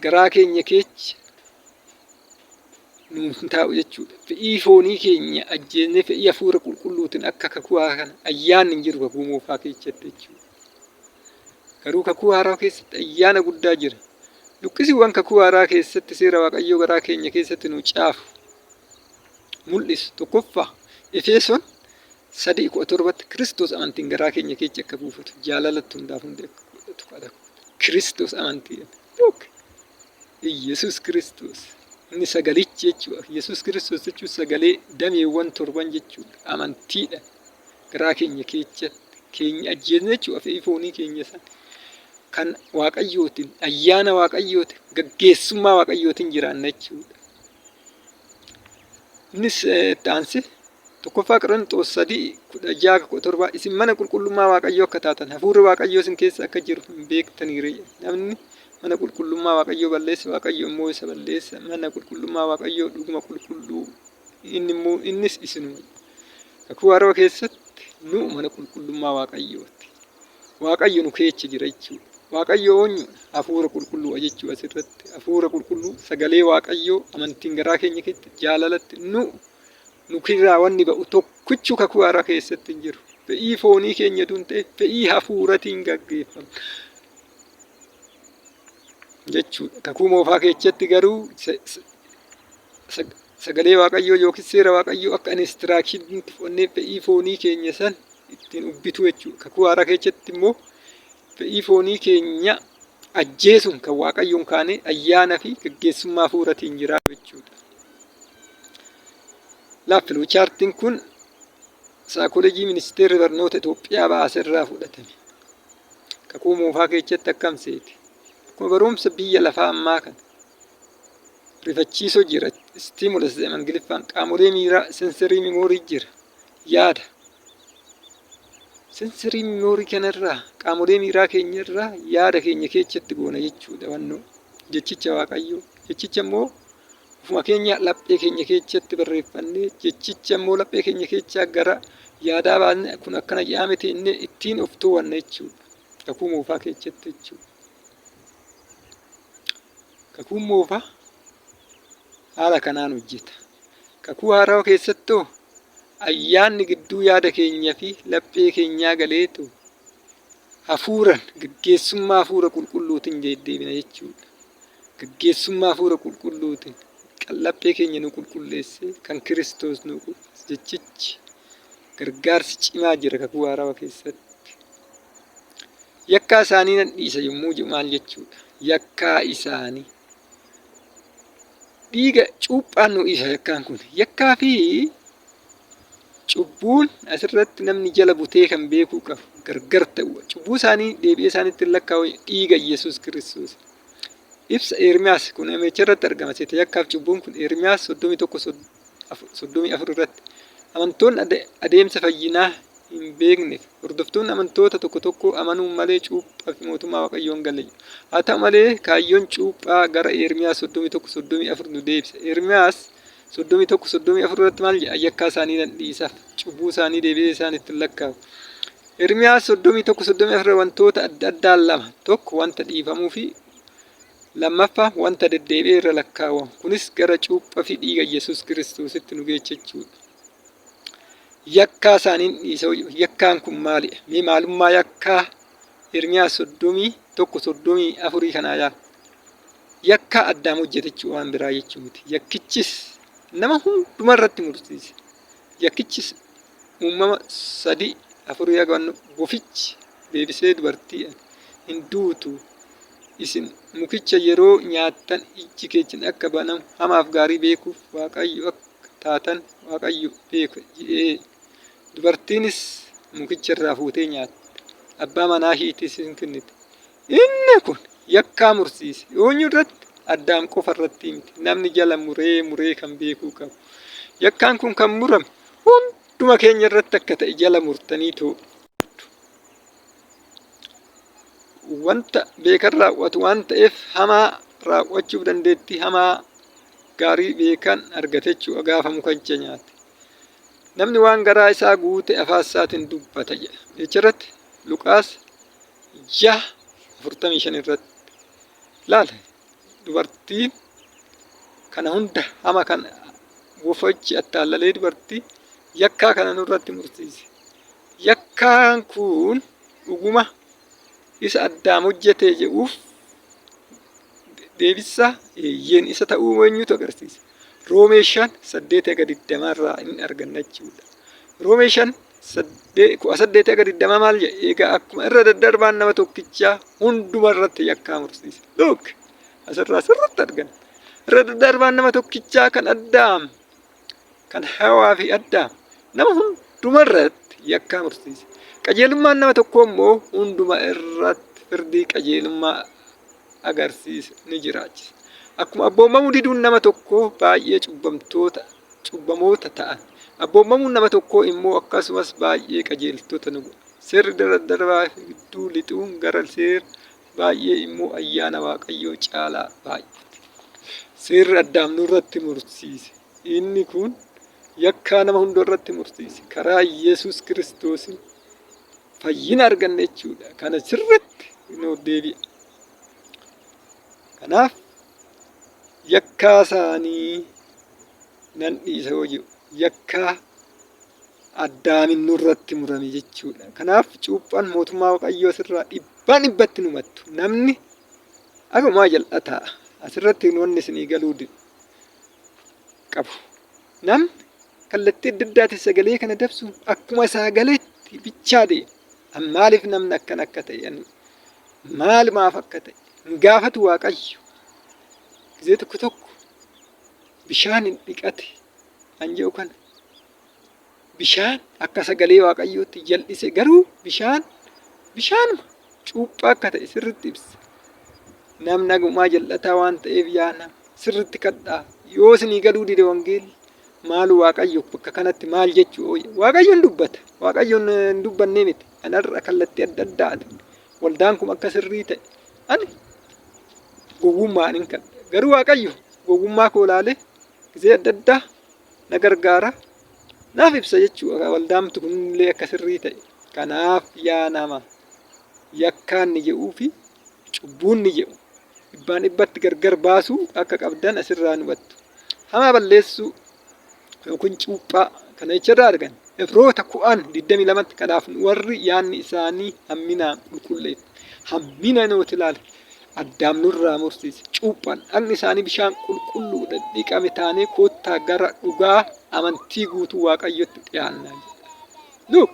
garaa keenya keessa nuuf hin taa'u jechuudha. Fe'ii foonii keenya ajjeesnee fe'ii hafuura qulqulluutiin akka kakuu haaraa kana ayyaanni hin jiru kakuu moofaa keessatti jechuudha. Garuu kakuu haaraa keessatti ayyaana guddaa jira. Luqqisiiwwan kakuu haaraa keessatti seera Waaqayyoo garaa keenya keessatti nu caafu mul'isu. Tokkoffaa Efesoon 3:17tti Kiristoos amantiin garaa keenya keessa akka buufatu jaalalatti hundaaf hundee akka godhatu kadhatu. Kiristoos amantiidhaan. Look! Iyyasuus Kiristoos. Inni sagalichi jechuudha. Yesuus Kiristoos jechuun sagalee dameewwan torban jechuudha. Amantiidhaan garaa keenya keessatti keenya ajjeesne jechuudha. Fedhii foonii keenya san kan Waaqayyootiin, ayyaana Waaqayyootiin, gaggeessummaa Waaqayyootiin jiraanna jechuudha. Innis itti aansee tokkoffaa Qoronxoos 3:16-17 isin mana qulqullummaa Waaqayyoo akka taatan hafuurri Waaqayyoo isin keessa akka jiru hin beektaniiree. Namni mana qulqullummaa Waaqayyoo balleesse Waaqayyo immoo isa balleessa. Mana qulqullummaa Waaqayyoo dhuguma qulqulluu inni immoo innis isinuma. Kakuu Haarawaa keessatti nu mana qulqullummaa Waaqayyooti. Waaqayyo nu keecha jira jechuudha. Waaqayyo eenyudha? Hafuura qulqulluudha jechuudha asirratti. Hafuura qulqulluu sagalee Waaqayyoo amantiin garaa keenya keessatti jaalalatti nu nu kirraa wanni ba'u tokkichuu kakuu haaraa keessatti hin jiru. Fe'ii foonii keenya utuu hin ta'e fe'ii hafuuratiin gaggeeffama jechuudha. Kakuu moofaa keessatti garuu sagalee Waaqayyoo yookiin seera Waaqayyoo akka inistiraakshiniitti fudhannee fe'ii foonii keenya san ittiin ubbituu jechuudha. Kakuu haaraa keessatti immoo fe'ii foonii keenya ajjeesuun kan Waaqayyoon kaanee ayyaana fi gaggeessummaa hafuuratiin jiraatu jechuudha. Laaffiluu chaartiin kun saakoolojii ministeerri barnoota Itoophiyaa baase irraa fudhatame. Kakuu moofaa keessatti akkam seete? Akkuma barumsa biyya lafaa ammaa kana. Rifachiisoo jira. Stimulus jedhama Ingiliffaan. Qaamolee miiraa sensory memory jira. Yaada. Sensory memory kanarraa qaamolee miiraa keenyarraa yaada keenya keessatti goona jechuudha wannoo. Jechicha Waaqayyoo. Jechicha immoo ofuma keenya laphee keenya keessatti barreeffannee jechicha immoo laphee keenya keessaa gara yaadaa baasne kun akkana jedhaa miti inni ittiin of to'anna jechuudha. Kakuu moofaa keessatti jechuudha. Kakuun moofaa haala kanaan hojjeta. Kakuu haarawaa keessattoo ayyaanni gidduu yaada keenya fi laphee keenyaa galeetu hafuuran gaggeessummaa hafuura qulqulluutiin deddeebina jechuudha. Gaggeessummaa hafuura qulqulluutiin laphee keenya nu qulqulleessee kan Kiristoos nu jechichi gargaarsi cimaa jira kakuu haarawaa keessatti. Yakkaa isaanii nan dhiisa yommuu jedhu maal jechuudha? Yakkaa isaanii. Dhiiga cuuphaan nu dhiisa yakkaan kun. Yakkaa fi cubbuun asirratti namni jala butee kan beekuu qabu gargar ta'u. Cubbuu isaanii deebi'ee isaanitti hin lakkaa'u dhiiga Yesuus Kiristoos. Ibsa Ermiyaas kun amecha irratti argama. Seeta yakkaaf cubbuun kun Ermiyaas 31 34 irratti. Amantoonni adeemsa fayyinaa hin beekneef hordoftoonni amantoota tokko tokkoo amanuun malee cuuphaa fi mootummaa Waaqayyoo hin galle jedhu. Haa ta'u malee kaayyoon cuuphaa gara Ermiyaas 31 34 nu deebisa. Ermiyaas 31 34 irratti maal jedha? Yakkaa isaanii nan dhiisaaf, cubbuu isaanii deebi'ee isaanitti hin lakkaa'u. Ermiyaas 31 34 wantoota adda addaa lama tokko wanta dhiifamuu fi lammaffaa wanta deddeebi'ee irra lakkaa'amu. Kunis gara cuuphaa fi dhiiga Yesuus Kiristoositti nu geecha jechuudha. Yakkaa isaaniin dhiisa. Yakkaan kun maalidha? Mee maalummaa yakkaa Ermiyaas 31 34 kanaa yaa. Yakkaa Addaam hojjete jechuu waan biraa jechuu miti. Yakkichis nama hunduma irratti mursiise. Yakkichis uumama 3 4 haga bofichi deebisee dubartii hin duutu isin mukicha yeroo nyaattan ijji keessan akka banamu hamaaf gaarii beekuuf Waaqayyo akka taatan Waaqayyo beeka jedhee. Dubartiinis mukicha irraa fuutee nyaatte. Abbaa manaa ishiittis hin kennite. Inni kun yakkaa mursiise. Eenyu irratti? Addaam qofa irratti miti. Namni jala muree muree kan beekuu qabu. Yakkaan kun kan murame hunduma keenya irratti akka ta'e jala murtanii too wanta beekan raawwatu waan ta'eef hamaa raawwachuuf dandeettii hamaa gaarii beekan argate jechuudha gaafa mukicha nyaate. Namni waan garaa isaa guute afaan isaatiin dubbata jedha. Jecha irratti Luqaas 6 45 irratti laala dubartiin kana hunda hama kan bofachi attaallalee dubartii yakkaa kana nurratti mursiise. Yakkaan kun dhuguma isa Addaam hojjete jedhuuf deebissa eeyyeen isa ta'uu eenyutu agarsiisa? Roomee 5 8 haga 20 irraa hin arganna jechuudha. Roomee 5 18 haga 20 maal jedha? Egaa akkuma irra daddarbaan nama tokkichaa hunduma irratti yakkaa mursiise. Look asirraa sirriitti arganna. Irra daddarbaan nama tokkichaa kan Addaam kan Hawaa fi Addaam nama hunduma irratti yakkaa mursiise. Qajeelummaan nama tokkoo immoo hunduma irratti firdii qajeelummaa agarsiisa ni jiraachisa. Akkuma abboomamuu diduun nama tokkoo baay'ee cubbamtoota cubbamoota ta'an, abboomamuun nama tokkoo immoo akkasumas baay'ee qajeeltota nu godha. Seerri daddarbaa gidduu lixuun gara seera baay'ee immoo ayyaana Waaqayyoo caalaa baay'ate. Seerri Addaam nurratti mursiise. Inni kun yakkaa nama hunda irratti mursiise. Karaa Yesuus Kiristoosiin fayyina arganna jechuudha. Kana sirriitti nuuf deebi'a. Kanaaf yakkaa isaanii nan dhiisa yoo jedhu yakkaa Addaamin nurratti murame jechuudha. Kanaaf cuuphaan mootummaa Waaqayyoo asirraa dhibbaan dhibbatti nu mattu. Namni akumaa jal'ataa asirratti wanni isinii galuu qabu. Namni kallattii adda addaatiin sagalee kana dabsu akkuma isaa galetti bichaa deema. An maaliif namni akkana akka ta'e ani maalumaaf akka ta'e hin gaafatu Waaqayyo. Gizee tokko tokko bishaan hin dhiqate an jedhu kana bishaan akka sagalee Waaqayyootti jal'ise garuu bishaan bishaanuma cuuphaa akka ta'e sirriitti ibsa. Namni hagumaa jal'ataa waan ta'eef yaa nama. Sirritti kadhaa. Yoo isinii galuu dide wangeelli maalu Waaqayyo bakka kanatti maal jechuu ooyya? Waaqayyo hin dubbata. Waaqayyo hin dubbannee miti. An har'a kallattii adda addaatiin waldaan kun akka sirrii ta'e ani gowwummaan hin kadha. Garuu Waaqayyo gowwummaa koo ilaalee gisee adda addaa na gargaara. Naaf ibsa jechuudha waldaamtu kunillee akka sirrii ta'e. Kanaaf yaa nama yakkaan ni jedhuu fi cubbuun ni jedhu dhibbaan dhibbatti gargar baasuu akka qabdan asirraa ni hubattu. Hamaa balleessuu yookiin cuuphaa kana jecharraa argan. Ibroota 10 22tti kanaaf warri yaanni isaanii hamminaan qulqulleef hammina nuti ilaale Addaam nurraa mursiise. Cuuphaan dhagni isaanii bishaan qulqulluudhaan dhiqame taanee koottaa gara dhugaa amantii guutuu Waaqayyotti dhiyaannaa jedha. Look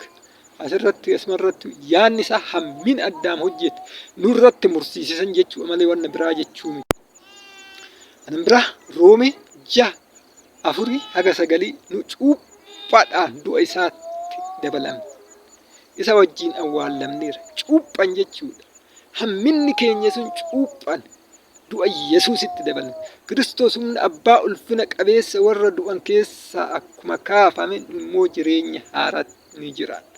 asirratti asumarratti yaanni isaa hammina Addaam hojjete nurratti mursiise san jechuudha malee wanna biraa jechuu miti. Kanan biraa Roomee 6 afurii haga sagalii nu cuuphaadhaan du'a isaatti dabalamne. Isa wajjin awwaallamneera. Cuuphan jechuudha. Hamminni keenya sun cuuphan du'a Yesuusitti dabalame. Kiristoos humna abbaa ulfina qabeessa warra du'an keessaa akkuma kaafame immoo jireenya haaraatti ni jiraanna.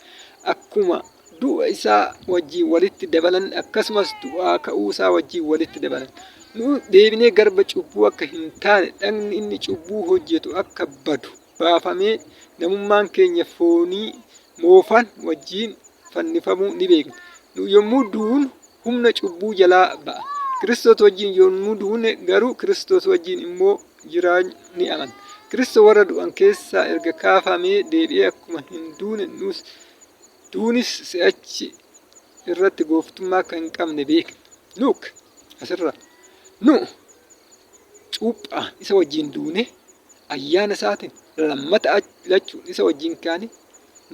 Akkuma du'a isaa wajjin walitti dabalan akkasumas du'aa ka'uu isaa wajjin walitti dabalan. Nu deebinee garba cubbuu akka hin taane dhagni inni cubbuu hojjetu akka badu baafamee namummaan keenya foonii moofaan wajjin fannifamuu ni beekna. Nu yommuu duunu humna cubbuu jalaa ba'a. Kiristoos wajjin yommuu duune garuu Kiristoos wajjin immoo jiraanyu ni amanna. Kiristoos warra du'an keessaa erga kaafamee deebi'ee akkuma hin duune nus duunis si'achi irratti gooftummaa akka hin qabne beekna. Look asirraa nu cuuphaan isa wajjin duune ayyaana isaatiin lammata lachuun isa wajjin kaane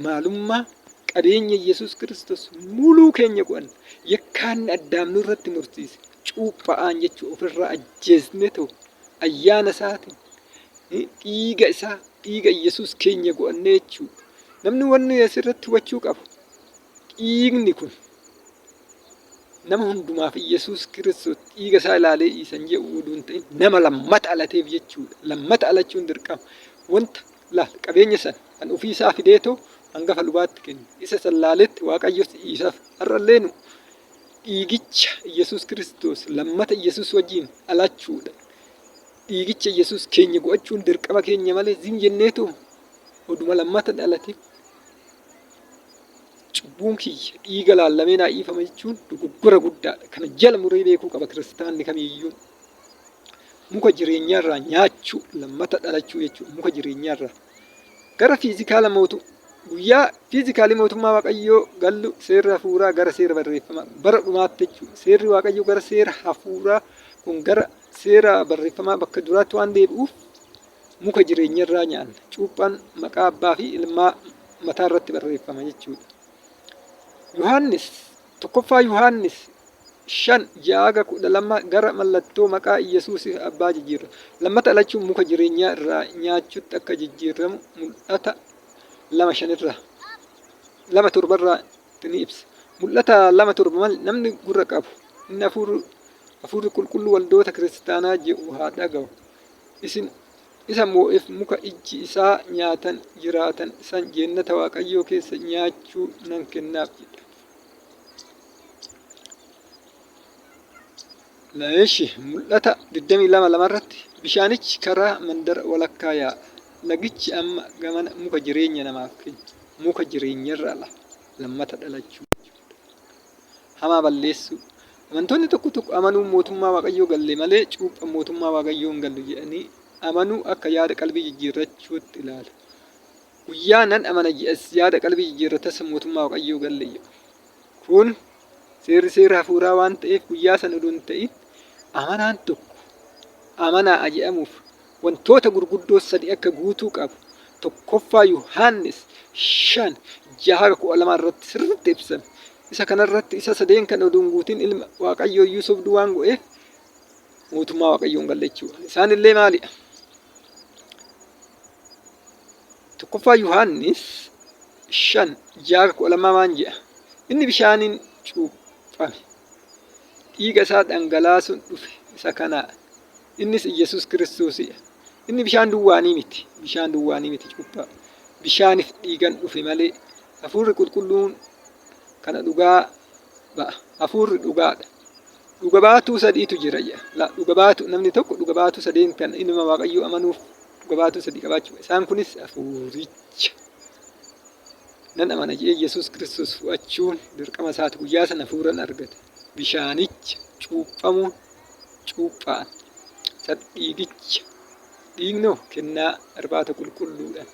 maalummaa qabeenya Yesuus Kiristoos muluu keenya qo'anna. Yakkaanni Addaam nurratti mursiise cuupha'aan jechuu ofirraa ajjeesne ta'u ayyaana isaatiin dhiiga isaa dhiiga Yesuus keenya go'annee jechuudha. Namni wanni asirratti hubachuu qabu dhiigni kun nama hundumaaf Yesuus Kiristoos dhiiga isaa ilaalee isan jedhu uduu hin ta'in nama lammata alateef jechuudha. Lammata alachuun dirqama. Wanta laal qabeenya san kan ofii isaa fideetoo hangafa lubaatti kenne. Isa san laaletti Waaqayyos isaaf har'allee nu dhiigicha Yesuus Kiristoos lammata Yesuus wajjin alachuudha. Dhiigicha Yesuus keenya go'achuun dirqama keenya malee zim jenneetoo oduma lammata dhalate cubbuun kiyya dhiiga laallamee naa dhiifama jechuun dogoggora guddaadha. Kana jala muree beekuu qaba kiristaanni kamiyyuu. Muka jireenyaarraa nyaachuu lammata dhalachuu jechuudha. Muka jireenyaarraa gara fiizikaala mootu guyyaa fiizikaalii mootummaa Waaqayyoo gallu seerri hafuuraa gara seera barreeffamaa bara dhumaatti jechuudha. Seerri Waaqayyoo gara seera hafuuraa kun gara seera barreeffamaa bakka duraatti waan deebi'uuf muka jireenyarraa nyaanna. Cuuphaan maqaa abbaa fi ilmaa mataa irratti barreeffama jechuudha. Yohaannis tokkoffaa Yohaannis 5 6-12 gara mallattoo maqaa Iyyasuusiif abbaa jijjiirra. Lammata dhalachuun muka jireenyaa irraa nyaachuutti akka jijjiirramu mul'ata 2 5 irraa 2 7 irraa ni ibsa. Mul'ata 2 7 mal namni gurra qabu inni hafuurri qulqulluu waldoota kiristaanaa jedhu haa dhaga'u. Isin isa moo'eef muka ijji isaa nyaatan jiraatan san jeennata Waaqayyoo keessa nyaachuu nan kennaaf jedha. Eshi mul'ata 22 2 irratti bishaanichi karaa mandara walakkaa yaa'a. Lagichi amma gamana muka jireenya namaaf kenna. Muka jireenyarra ala lammata dhalachuu jechuudha. Hamaa balleessuu. Amantoonni tokko tokko amanuun mootummaa Waaqayyoo galle malee cuuphan mootummaa Waaqayyoo hin gallu jedhanii amanuu akka yaada qalbii jijjiirrachuutti ilaalu. Guyyaa nan amana jedhes yaada qalbii jijjiirratas mootummaa Waaqayyoo galle jedhu. Kun seerri seera hafuuraa waan ta'eef guyyaa sana odoo hin ta'in amanaan tokko amanaa jedhamuuf wantoota gurguddoo sadi akka guutuu qabu tokkoffaa Yohaannis 5 6 12 irratti sirriitti ibsame. Isa kanarratti isa sadeen kan odoo hin guutin ilma Waaqayyoo iyyuu sobduu waan godheef mootummaa Waaqayyoo hin galle jechuudha. Isaan illee maalidha? Tokkoffaa Yohaannis 5 6 12 maan jedha? Inni bishaaniin cuuphame. Dhiiga isaa dhangalaasuun dhufe isa kana. Innis Iyyasuus Kiristoosidha. Inni bishaan duwwaanii miti. Bishaan duwwaanii miti cuuphaa. Bishaanif dhiigan dhufe malee. Hafuurri Qulqulluun kana dhugaa ba'a. Hafuurri dhugaadha. Dhuga baatuu sadiitu jira jedha. La dhuga baatu namni tokko dhuga baatuu sadeen kan ilma Waaqayyoo amanuuf dhuga baatuu sadii qabaachuu. Isaan kunis hafuuricha. Nan amana jedhee Yesuus Kiristoos fudhachuun dirqama isaati. Guyyaa sana hafuuran argata. Bishaanicha cuuphamuun cuuphaan. Sad dhiigicha. Dhiignoo kennaa irbaata qulqulluudhaan.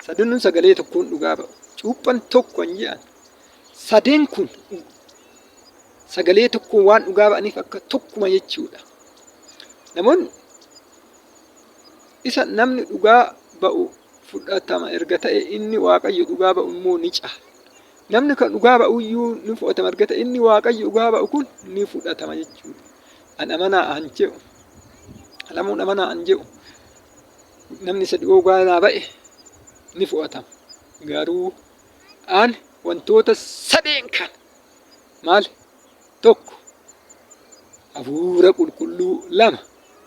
Sadanuu sagalee tokkoon dhugaa ba'u. Cuuphan tokko hin jedhan. Sadeen kun sagalee tokkoon waan dhugaa ba'aniif akka tokkuma jechuudha. Namoonni isa namni dhugaa ba'u fudhatama erga ta'e inni Waaqayyo dhugaa ba'u immoo ni caala. Namni kan dhugaa ba'u iyyuu ni fudhatama erga ta'e inni Waaqayyo dhugaa ba'u kun ni fudhatama jechuudha. An amanaa an jedhu lamuun amanaa an jedhu namni isa dhiyoo dhugaa ba'e ni fudhatama. Garuu an wantoota sadeen kana maal tokko hafuura qulqulluu lama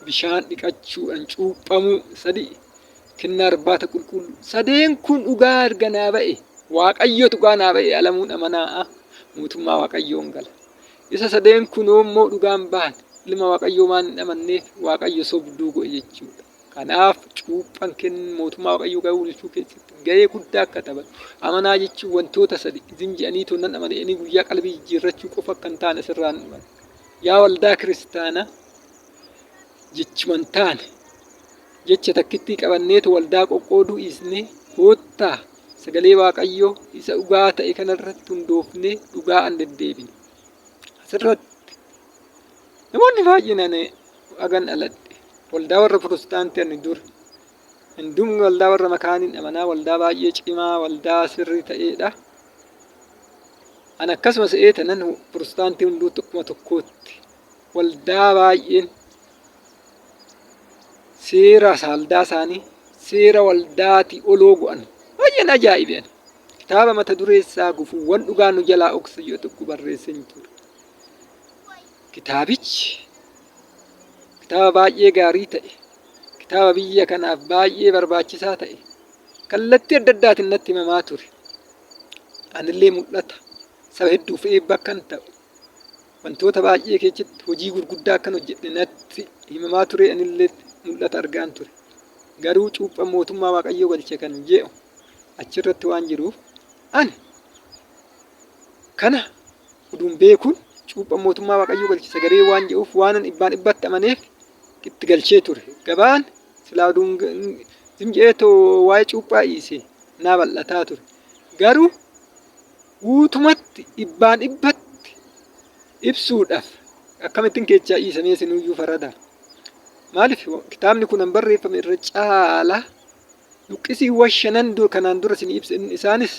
bishaan dhiqachuudhaan cuuphamuu sadii kennaa irbaata qulqulluu sadeen kun dhugaa erga naa ba'e waaqayyo dhugaa naa ba'e alamuun amanaa'a mootummaa waaqayyoon gala isa sadeen kun immoo dhugaan bahan ilma waaqayyoo waan hin amanneef waaqayyo sobduu godhe jechuudha. Kanaaf cuuphaan kennu mootummaa Waaqayyoo gahuu jechuu keessatti gahee guddaa akka taphatu. Amanaa jechuun wantoota sadi zim jedhanii too nan amana jedhanii guyyaa qalbii jijjiirrachuu qofa akka hin taane asirraa hin hubanna. Yaa waldaa kiristaanaa jechuma hin taane jecha takkittii qabanneetu waldaa qoqqooduu dhiisnee koottaa sagalee Waaqayyoo isa dhugaa ta'e kanarratti hundoofnee dhugaa an deddeebine. Asirratti namoonni baay'een ani agan dhaladhe waldaa warra Pirotestaantii ani dur hundumni waldaa warra makaaniin amanaa waldaa baay'ee cimaa waldaa sirrii ta'eedha. Ani akkasuma se'ee tanan Pirotestaantii hunduu tokkuma tokkootti waldaa baay'een seera waldaa isaanii seera waldaatii oloo go'an baay'een ajaa'ibe ani. Kitaaba mata dureessaa gufuuwwan dhugaa nu jalaa oksa jedhu tokko barreesseen ture. Kitaabichi kitaaba baay'ee gaarii ta'e, kitaaba biyya kanaaf baay'ee barbaachisaa ta'e, kallattii adda addaatiin natti himamaa ture. Anillee mul'ata saba hedduuf eebba akkan ta'u, wantoota baay'ee keessatti hojii gurguddaa akkan hojjedhe natti himamaa ture anillee mul'ata argaan ture. Garuu cuuphaan mootummaa Waaqayyoo galche kan jedhu achirratti waan jiruuf ani kana uduun beekuun cuuphaan mootummaa Waaqayyoo galche sagalee waan jedhuuf waanan dhibbaan dhibbatti amaneef itti galchee ture. Gabaan silaa uduun zim jedhee too waa'ee cuuphaa dhiise naa bal'ataa ture. Garuu guutumatti dhibbaan dhibbatti ibsuudhaaf akkamittiin keechaa dhiisamee sinuyyuu farada. Maaliif kitaabni kun an barreeffame irra caalaa luqqisiiwwan shanan kanaan dura isin ibse isaanis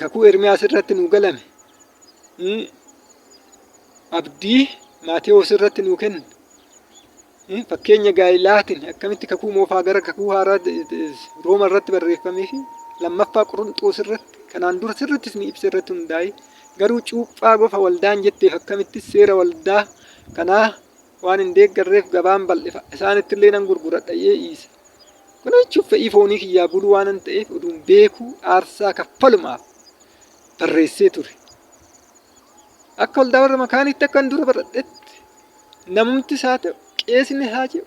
kakuu Ermiyaas irratti nuu galame abdii Maatewos irratti nuu kenne fakkeenya gaa'ilaatiin akkamitti kakuu moofaa gara kakuu haaraa Rooma irratti barreeffamee fi lammaffaa Qoronxoos irratti kanaan dura sirriitti isin ibse irratti hundaa'e garuu cuuphaa gofa waldaan jetteef akkamitti seera waldaa kanaa waan hin deeggarreef gabaan bal'ifa isaanitti illee nan gurguradha jedhee dhiise. Kana jechuun fe'ii foonii kiyyaa buluu waanan ta'eef oduun beekuu aarsaa kaffalumaaf barreessee ture. Akka waldaa warra makaaniitti akkan dura baradhetti namumti isaa ta'u qeesni haa jedhu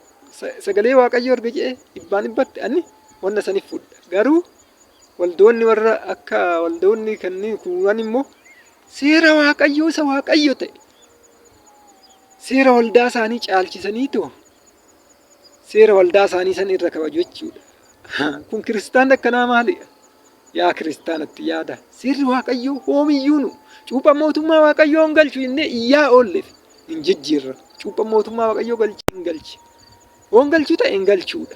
sagalee waaqayyoo erga jedhee dhibbaan dhibbatti ani wanna saniif fudha. Garuu waldoonni warra akka waldoonni kanneen kuuwwan immoo seera waaqayyoo isa waaqayyo ta'e seera waldaa isaanii caalchisanii too seera waldaa isaanii san irra kabaju jechuudha. Kun kiristaanni akkanaa maalidha? Yaa kiristaanatti yaada. Seerri Waaqayyoo hoomiyyuu nu cuuphaan mootummaa Waaqayyoo hin galchu jennee iyyaa oolleef hin jijjiirra. Cuuphaan mootummaa Waaqayyoo galchi hin galchi. Hoon galchuu ta'e hin galchuudha.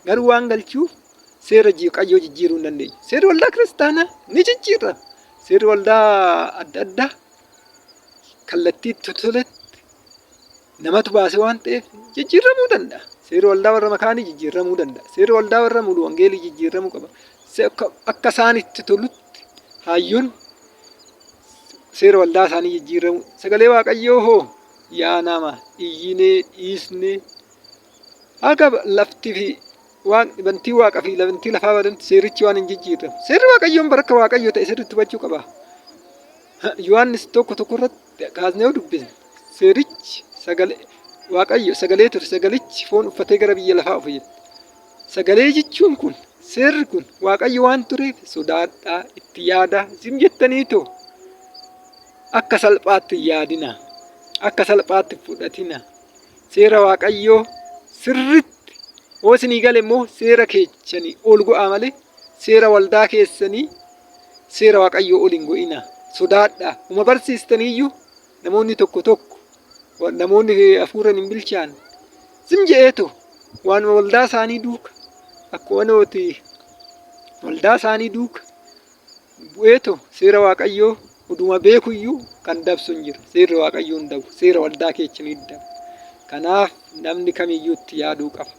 Garuu waan galchuuf seera Waaqayyoo jijjiiruu hin dandeenyu. Seerri waldaa kiristaanaa ni jijjiirra. Seerri waldaa adda addaa kallattii itti toletti namatu baase waan ta'eef jijjiirramuu danda'a. Seerri waldaa warra makaanii jijjiirramuu danda'a. Seerri waldaa warra mulu wangeelii jijjiirramuu qaba. Akka isaanitti tolutti hayyuun Seera waldaa isaanii jijjiiramu. Sagalee Waaqayyoo hoo yaa nama iyyinee dhiisnee haga lafti fi waaqni bantii waaqa fi bantii lafaa badanti seerichi waan hin jijjiiramu. Seerri Waaqayyoon baraka Waaqayyo ta'e sirriitti hubachuu qaba. Yohaannis 1:1 irratti kaasnee yoo dubbisne seerichi sagalee Waaqayyo sagalee ture sagalichi foon uffatee gara biyya lafaa dhufe jedha. Sagalee jechuun kun seerri kun Waaqayyo waan tureef sodaadhaa itti yaadaa zim jettaniitoo akka salphaatti hin yaadinaa. Akka salphaatti hin fudhatinaa. Seera Waaqayyoo sirritti hoo isinii gale immoo seera keechanii ol go'aa malee seera waldaa keessanii seera Waaqayyoo ol hin go'inaa. Sodaadhaa. Uma barsiistaniiyyuu namoonni tokko tokko namoonni hafuuran hin bilchaanne zim je'eetu waanuma waldaa isaanii duuka akkuma nooti waldaa isaanii duuka bu'eetu seera Waaqayyoo oduma beekuyyuu kan dabsu hin jiru. Seerri Waaqayyoo hin dabu. Seera waldaa keechanii hin dabu. Kanaaf namni kamiyyuu itti yaaduu qaba.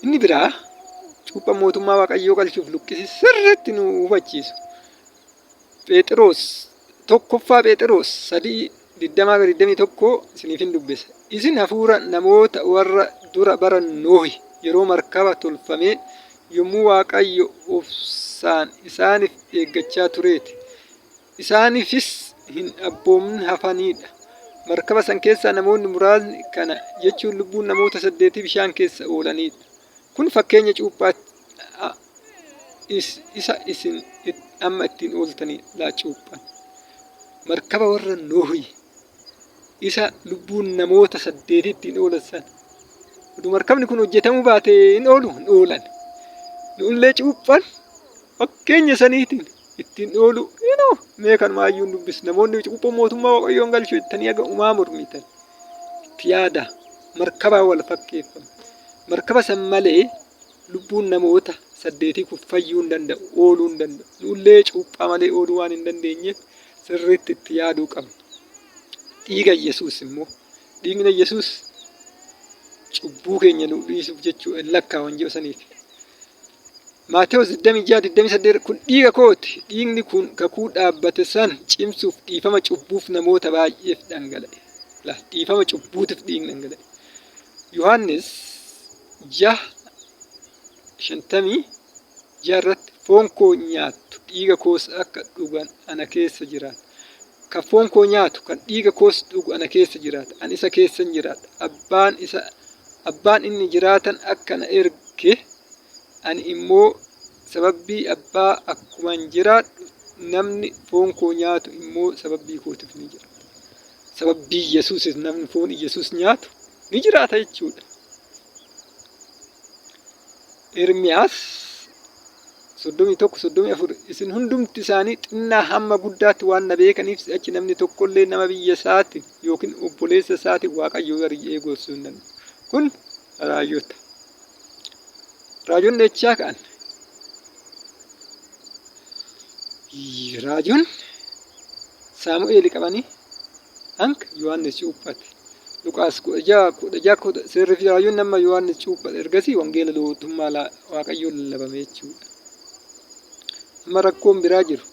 Inni biraa cuuphaan mootummaa Waaqayyoo galchuuf luqqisi sirriitti nu hubachiisu. Pheexiroos tokkoffaa Pheexiroos 3:20-21 isiniif hin dubbisa. Isin hafuura namoota warra dura bara Nohi yeroo markaba tolfamee yommuu Waaqayyo obsaan isaaniif eeggachaa tureeti. Isaaniifis hin abboomin hafaniidha. Markaba san keessaa namoonni muraasni kana jechuun lubbuun namoota saddeetii bishaan keessa oolaniidha. Kun fakkeenya cuuphaa isa isin amma ittiin ooltanii laa cuuphan. Markaba warra Nohi isa lubbuun namoota saddeetii ittiin oolan sana. Utuu markabni kun hojjetamuu baate hin oolu hin oolan. Nu'ullee cuuphan fakkeenya saniitiin ittiin oolu inoo mee kanumaayyuu hin dubbisu. Namoonni cuuphan mootummaa Waaqayyoon galchu jettanii haga umaa mormitan. Itti yaada markabaa wal fakkeeffama. Markaba san malee lubbuun namoota saddeetii kun fayyuu hin danda'u, ooluu hin danda'u. Nu'ullee cuuphaa malee ooluu waan hin dandeenyeef sirriitti itti yaaduu qabna. Dhiiga Yesuus immoo dhiigni Yesuus cubbuu keenya nu dhiisuuf jechuu hin lakkaawan jedhu saniif. Maatewos 26, 28 kun dhiiga kooti. Dhiigni kun kakuu dhaabbate san cimsuuf dhiifama cubbuuf namoota baay'eef dhangala'e. La dhiifama cubbuutiif dhiigni dhangala'e. Yohaannis 6, 56 irratti foon koo nyaattu dhiiga koos akka dhugan ana keessa jiraata. Kan foon koo nyaatu kan dhiiga koos dhugu ana keessa jiraata. Ani isa keessan jiraadha. Abbaan isa abbaan inni jiraatan akka na erge ani immoo sababbii abbaa akkuman jiraadhu namni foon koo nyaatu immoo sababbii kootiif ni jiraata. Sababbii Yesuusiif namni foon Yesuus nyaatu ni jiraata jechuudha. Ermiyaas 31, 34 Isin hundumti isaanii xinnaa hamma guddaatti waan na beekaniif si'achi namni tokkollee nama biyya isaatiin yookiin obboleessa isaatiin Waaqayyo gari jedhee gorsuu hin danda'u. Kun raajota. Raajonni echaa ka'an. Raajonni Saamu'eeli qabanii hanga Yohaannis cuuphate. Luqaas 16, 16 seerri fi raajonni amma Yohaannis cuuphate. Ergasii wangeela mootummaa Waaqayyoo lallabame jechuudha. Amma rakkoon biraa jiru.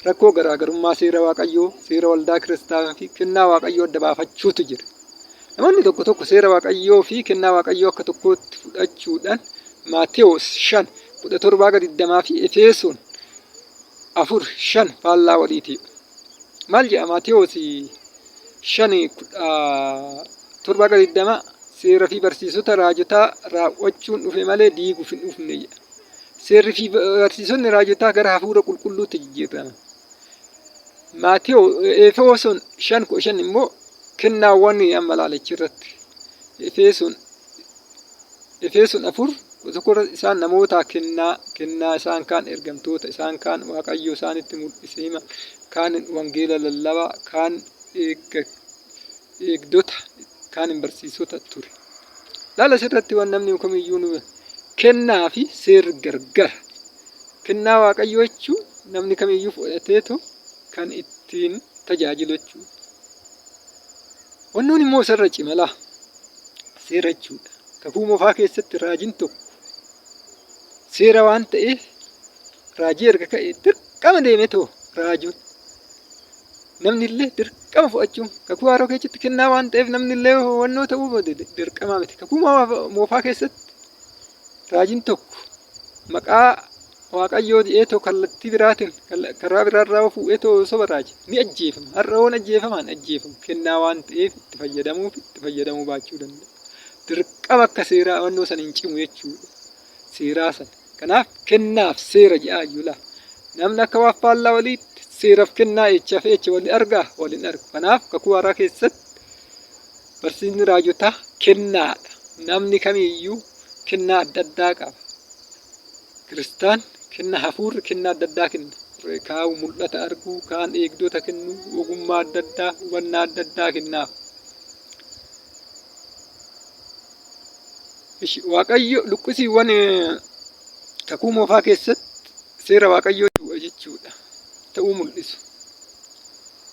Rakkoo garaagarummaa seera Waaqayyoo, seera waldaa kiristaanaa fi kennaa Waaqayyoo adda baafachuutu jira. Namoonni tokko tokko seera Waaqayyoo fi kennaa Waaqayyoo akka tokkootti fudhachuudhaan Maatewos 5, 17-20 fi Efesoon 4, 5 faallaa waliiti. Maal jedha Maatewos 5, 17-20 seera fi barsiisota raajotaa raawwachuun dhufe malee diiguuf hin dhufne jedha. Seerri fi barsiisonni raajotaa gara hafuura qulqulluutti jijjiiraman. Maatewos Efesoon 5, 15 immoo kennaawwan amma ilaalichi irratti. Efesoon Efesoon 4, 11 irratti isaan namootaa kennaa kennaa isaan kaan ergamtoota isaan kaan Waaqayyo isaanitti mul'ise hima kaan wangeela lallabaa kaan eegdota kaan barsiisota ture. Laala asirratti waan namni kamiyyuu nu kennaa fi seerri gargara. Kennaa Waaqayyoo jechuun namni kamiyyuu fudhateetu kan ittiin tajaajilu jechuudha. Wannoon immoo isarra cimalaa seera jechuudha. Kakuu moofaa keessatti raajiin tokko seera waan ta'eef Raajii erga ka'e dirqama deemee too raajuun. Namni illee dirqama fudhachuun kakuu haaroo keessatti kennaa waan ta'eef namni illee hubannoo ta'uu dirqamaa miti. Kakuu moofaa keessatti raajiin tokko maqaa Waaqayyoo jedhee too kallattii biraatiin karaa biraarraa fuudhee too soba raaje ni ajjeefama. Har'a hoon ajjeefamaa hin ajjeefamu. Kennaa waan ta'eef itti fayyadamuuf itti fayyadamuu baachuu danda'a. Dirqama akka seeraa wannoo san hin cimu jechuudha. Seeraa sana. Kanaaf kennaaf seera jedhaa iyyuu laa. Namni akka waan faallaa waliitti seeraaf kennaa eechaaf eecha wal argaa wal hin argu. Kanaaf kakuu haaraa keessatti barsiisni raajotaa kennaadha. Namni kamiiyyuu kennaa adda addaa qaba. Kiristaan kenna hafuurri kennaa adda addaa kenna. Kaan mul'ata arguu, kaan eegdota kennuu, ogummaa adda addaa, hubannaa adda addaa kennaaf. Waaqayyo luqqisiiwwan kakuu moofaa keessatti seera Waaqayyoo jechuudha ta'uu mul'isu.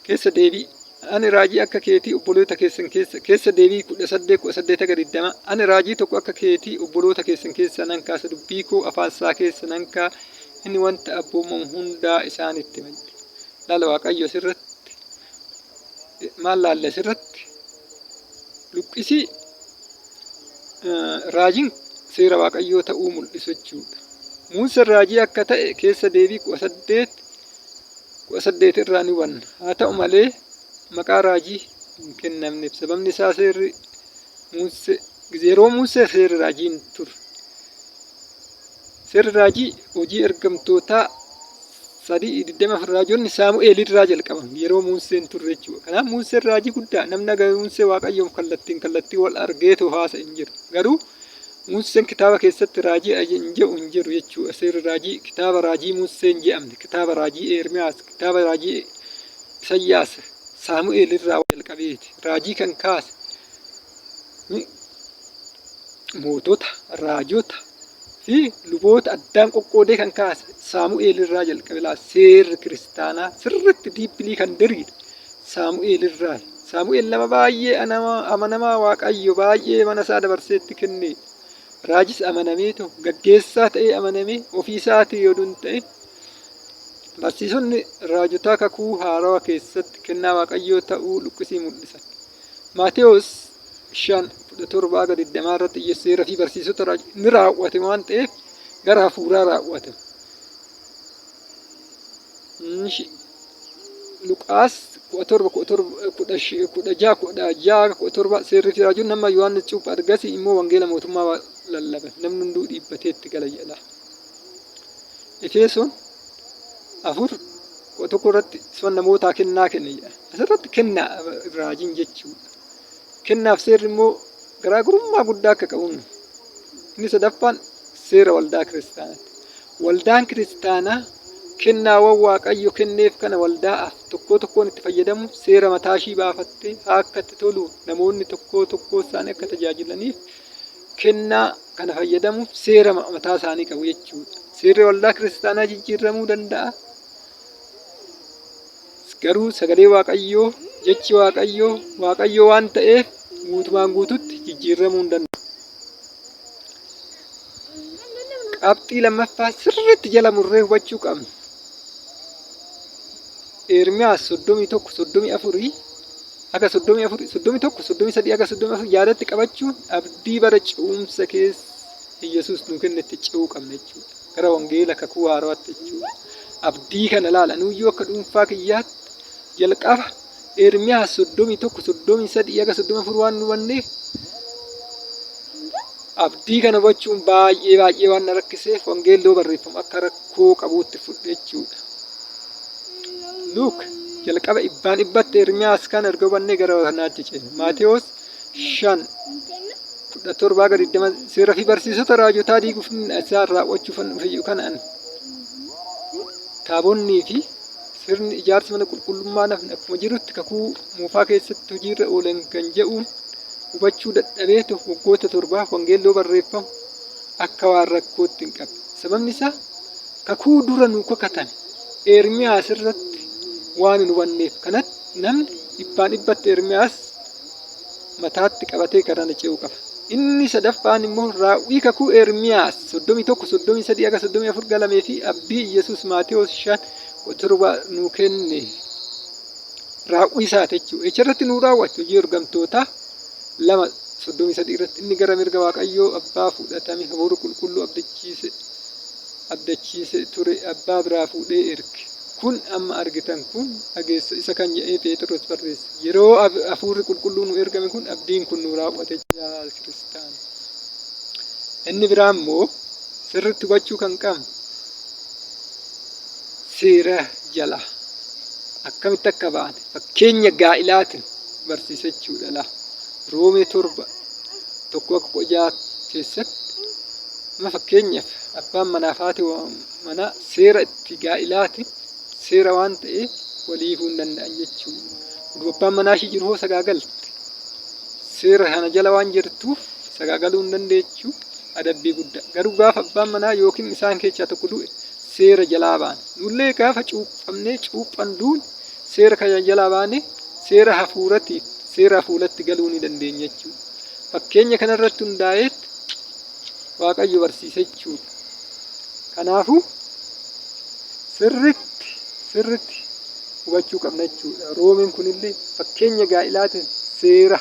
Keessa deebii Ani raajii akka keetii obboloota keessan keessa Keessa Deebii 18 18-20 Ani raajii tokko akka keetii obboloota keessan keessaa nan kaasa, dubbii koo afaan isaa keessa nan kaa'a, inni wanta abboomamu hundaa isaanitti hima jedhe. Laala Waaqayyo asirratti maal laalle asirratti luqqisii raajiin seera Waaqayyoo ta'uu mul'isu jechuudha. Muuseen raajii akka ta'e Keessa Deebii 18 18 irraa ni hubanna. Haa ta'u malee maqaa raajii hin kennamneef. Sababni isaa seerri Muusee yeroo Muusee seerri raajii hin turre. Seerri raajii hojii ergamtootaa 3:24 raajonni Saamu'eel irraa jalqaban yeroo Muuseen turre jechuudha. Kanaaf Muuseen raajii guddaa namni haga Muusee Waaqayyoon kallattiin kallattii wal argeetoo haasa'e hin jiru. Garuu Muusseen kitaaba keessatti raajii hin jedhu hin jiru jechuudha. Seerri raajii kitaaba raajii Muussee hin jedhamne, kitaaba raajii Eermiyaas, kitaaba raajii Isayyaas, Saamu'eel irraa jalqabeeti. Raajii kan kaase mootota, raajota fi luboota addaan qoqqoodee kan kaase Saamu'eel irraa jalqabe laa seerri kiristaanaa sirriitti diippilii kan diriire Saamu'eel irraa. Saamu'eel nama baay'ee amanamaa Waaqayyo baay'ee mana isaa dabarsee itti kennee raajis amanamee ta'u gaggeessaa ta'ee amanamee ofii isaatii yoo hin ta'in barsiisonni raajotaa kakuu haarawa keessatti kennaa Waaqayyoo ta'uu luqqisii mul'isan. Maatewos 5, 17-20 irratti Yesuus seera fi barsiisota ni raawwate waan ta'eef gara hafuuraa raawwatame. Luqaas 17, 16, 17 seerri fi raajoonni hamma Yohaannis cuuphaa ergasii immoo wangeela mootummaa lallaban namni hunduu dhiibbatee itti gala jedha. Efesoon 4 11 irratti isaan namootaa kennaa kenne jedha. Asirratti kennaa raajiin jechuudha. Kennaaf seerri immoo garaagarummaa guddaa akka qabuun inni sadaffaan seera waldaa kiristaanaati. Waldaan kiristaanaa kennaawwan Waaqayyo kenneef kana waldaa'aaf tokkoo tokkoon itti fayyadamuuf seera mataa ishii baafattee haa akka itti toluun namoonni tokkoo tokkoo isaanii akka tajaajilaniif kennaa kana fayyadamuuf seera mataa isaanii qabu jechuudha. Seerri waldaa kiristaanaa jijjiirramuu danda'a. Garuu sagalee Waaqayyoo, jechi Waaqayyoo, Waaqayyoo waan ta'eef guutumaan guututti jijjiirramuu hin danda'u. Qabxii lammaffaa sirriitti jala murree hubachuu qabna. Ermiyaas 31 34 haga 34 31 33 haga 34 yaadatti qabachuun abdii bara ce'umsa keessa Yesuus nuu kennetti ce'uu qabna jechuudha. Gara wangeela kakuu haarawaatti jechuudha. Abdii kana laala nuyyuu akka dhuunfaa kiyyaatti jalqaba Ermiyaas 31 33 haga 34 waan nu hubanneef abdii kana hubachuun baay'ee baay'ee waan na rakkiseef wangeelloo barreeffamu akka rakkoo qabuutti fudhe jechuudha. Luuk jalqaba dhibbaan dhibbatti Ermiyaas kana erga hubannee gara kanaatti ceene. Maatewos 5 17 haga 20 seera fi barsiisota raajotaa diiguuf isaan raawwachuuf dhufe jedhu kana ani. Taabonnii fi sirni ijaarsa mana qulqullummaa nafni akkuma jirutti kakuu moofaa keessatti hojiirra oolan kan jedhuun hubachuu dadhabeetu waggoota torbaaf wangeelloo barreeffamu akka waan rakkootti hin qabne. Sababni isaa kakuu dura nu kakatame Ermiyaas irratti waan hin hubanneef kanatti namni dhibbaan dhibbatti Ermiyaas mataatti qabatee karana ce'uu qaba. Inni sadaffaan immoo raawwii kakuu Ermiyaas 31, 33 haga 34 galamee fi abdii Iyyasuus Maatewos 5, 17 nuu kenne raawwii isaati jechuudha. Echa irratti nuu raawwate? Hojii Ergamtootaa 2, 33 irratti inni gara mirga Waaqayyoo abbaa fudhatame hafuura qulqulluu abdachiise abdachiise ture abbaa biraa fuudhee erge. Kun amma argitan kun dhageessa isa kan jedhee Pheexiroos barreesse. Yeroo hafuurri qulqulluu nu ergame kun abdiin kun nu raawwate yaa kiristaana. Inni biraa immoo sirriitti hubachuu kan qabnu seera jala akkamitti akka baane fakkeenya gaa'ilaatiin barsiisa jechuudha laa. Roomee 7 1 akka 16 keessatti amma fakkeenyaaf abbaan manaaf haati manaa seera itti gaa'ilaatiin seera waan ta'eef walii hiikuu hin danda'an jechuudha. Utuu abbaan manaa ishii jiru hoo sagaagalte seera kana jala waan jirtuuf sagaagaluu hin dandeechu adabbii guddaa. Garuu gaafa abbaan manaa yookiin isaan keessaa tokko du'e seera jalaa baana. Nullee gaafa cuuphamnee cuuphan duune seera kana jalaa baane seera hafuuratiif seera hafuuratti galuu ni dandeenya jechuudha. Fakkeenya kanarratti hundaa'eet Waaqayyo barsiisa jechuudha. Kanaafuu sirritti sirritti hubachuu qabna jechuudha. Roomeen kunillee fakkeenya gaa'ilaatiin seera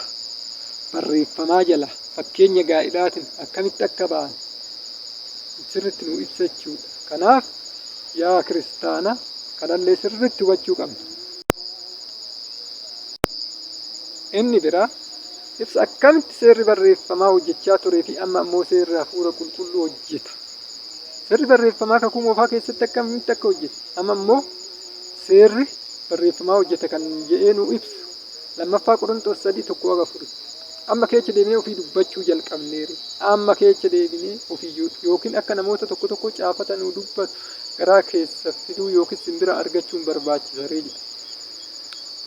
barreeffamaa jala fakkeenya gaa'ilaatiin akkamitti akka ba'an sirritti nu ibsa jechuudha. Kanaaf yaa kiristaana kanallee sirritti hubachuu qabna. Inni biraa ibsa akkamitti seerri barreeffamaa hojjechaa turee fi amma ammoo seerri hafuura qulqulluu hojjeta. Seerri barreeffamaa kakuu moofaa keessatti akkamitti akka hojjete amma immoo seerri barreeffamaa hojjeta kan jedhee nu ibsu lammaffaa Qorontos 3 1 haga 4. Amma keessa deebinee ofii dubbachuu jalqabneere. Amma keessa deebinee ofii yookiin akka namoota tokko tokko caafata nu dubbatu garaa keessa fiduu yookiin simbira argachuun barbaachisa ree jedha.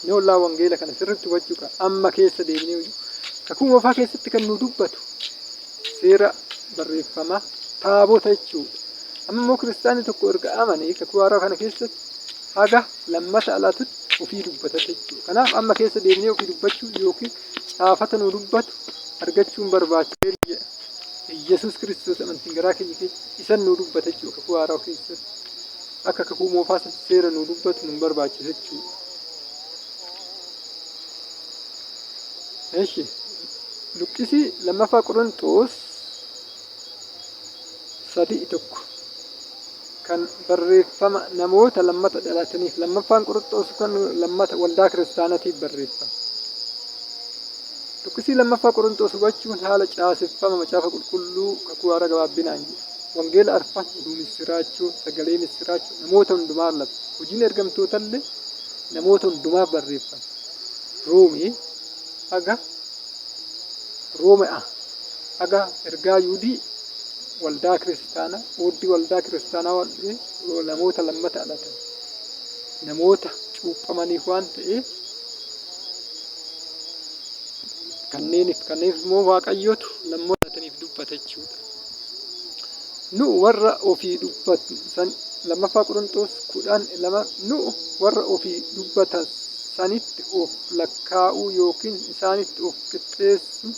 Inni ollaa wangeela kana sirriitti hubachuu qaba. Amma keessa deebinee hojii. Kakuu moofaa keessatti kan nu dubbatu seera barreeffamaa taabota jechuudha. Amma immoo kiristaanni tokko erga amanee kakuu haaraa kana keessatti haga lammata alatutti ofii dubbata jechuudha. Kanaaf amma keessa deebinee ofii dubbachuu yookiin caafata nu dubbatu argachuun barbaachiseera jedha. Yesuus Kiristoos amantiin garaa keenya keessa isan nu dubbata jechuudha kakuu haaraa keessatti. Akka kakuu moofaa san seera nu dubbatu nu barbaachisa jechuudha. Eshi Luqqisii lammaffaa Qoronxoos 3 1 kan barreeffama namoota lammata dhalataniif lammaffaan Qoronxoos kan lammata waldaa kiristaanatiif barreeffame. Luqqisii lammaffaa Qoronxoos hubachuun haala caaseffama macaafa qulqulluu kakuu haaraa gabaabbinaan jedha. Wangeela arfan oduu missiraachoo, sagalee missiraachoo namoota hundumaaf labsa. Hojiin ergamtootallee namoota hundumaaf barreeffame. Roomee haga Roome'a haga ergaa Yuudii waldaa kiristaanaa ooddii waldaa kiristaanaa waan ta'eef namoota lammata alatan namoota cuuphamaniif waan ta'eef kanneeniif kanneef immoo Waaqayyotu lammoota alataniif dubbata jechuudha. Nu warra ofii dubbatan san lammaffaa Qoronxoos 10 2 Nu warra ofii dubbatan sanitti of lakkaa'uu yookiin isaanitti of qixxeessuun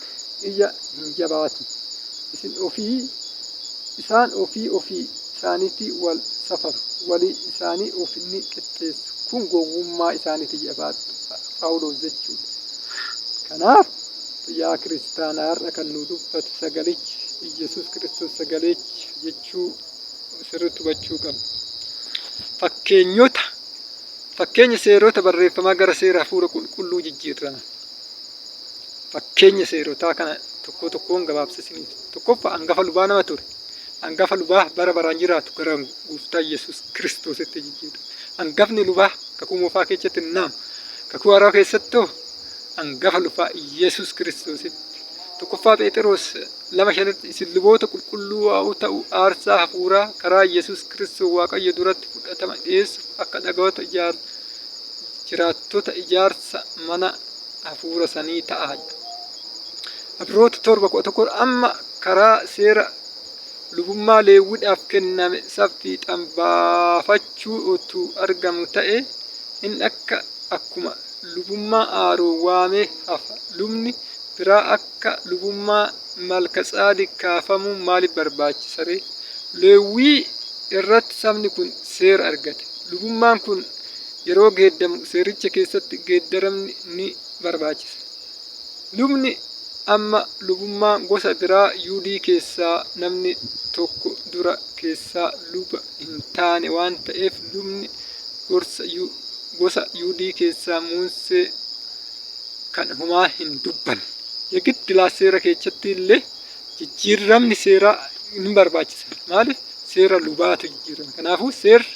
ija hin jabaatin. Isin ofii isaan ofii ofii isaaniitii wal safaru, walii isaanii of ni qixxeessu. Kun gowwummaa isaaniiti jedha Phaawulos jechuudha. Kanaaf yaa kiristaana har'a kan nu dubbatu sagalichi Iyyasuus Kiristoos sagaleecha jechuu sirriitti hubachuu qabna. Fakkeenyota Fakkeenya seerota barreeffamaa gara seera hafuura qulqulluu jijjiirraman. Fakkeenya seerotaa kana tokkoo tokkoon gabaabsa isiniif. Tokkoffaa angafa lubaa nama ture. Angafa lubaa bara baraan jiraatu gara gooftaa Yesuus Kiristoositti jijjiirrame. Angafni lubaa kakuu moofaa keessatti nama. Kakuu haaraa keessatti hoo angafa lubaa Yesuus Kiristoositti. Tokkoffaa Pheexiroos 2:5tti isin luboota qulqulluu waa'uu ta'u aarsaa hafuuraa karaa Yesuus Kiristoos Waaqayyo duratti fudhatama dhi'eessuuf akka dhagoota jiraattota ijaarsa mana hafuura sanii ta'a. Ibroota 7:11 amma karaa seera lubummaa Leewwiidhaaf kenname san fiixaan baafachuu utuu argamu ta'ee inni akka akkuma lubummaa Aaroon waamee hafa. Lubni biraa akka lubummaa Malkatsaadiq kaafamuun maaliif barbaachisaree? Leewwii irratti sabni kun seera argate. Lubummaan kun yeroo geeddamu seericha keessatti geeddaramni ni barbaachisa. Lubni amma lubummaa gosa biraa Yihudii keessaa namni tokko dura keessaa luba hin taane waan ta'eef lubni gorsa gosa Yihudii keessaa Muusee kan homaa hin dubbanne. Yegidd laa seera keechatti illee jijjiirramni seeraa ni barbaachisa. Maaliif? Seera lubaatu jijjiirrame. Kanaafuu seerri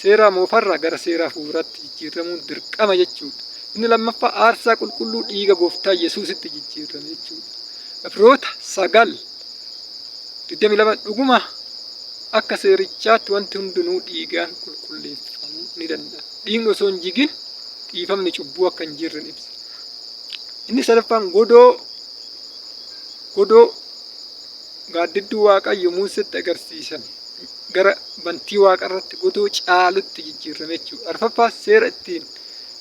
seera moofarraa gara seera hafuuraatti jijjiirramuun dirqama jechuudha. Inni lammaffaa aarsaa qulqulluu dhiiga gooftaa Yesuusitti jijjiirrame jechuudha. Ibroota 9, 22 dhuguma akka seerichaatti wanti hundinuu dhiigaan qulqulleeffamuu ni danda'a. Dhiigni osoo hin jigin dhiifamni cubbuu akka hin jirre ibsa. Inni sadaffaan godoo godoo gaaddidduu Waaqayyo Muusetti agarsiisame gara bantii waaqarratti godoo caalutti jijjiirrame jechuudha. Arfaffaa seera ittiin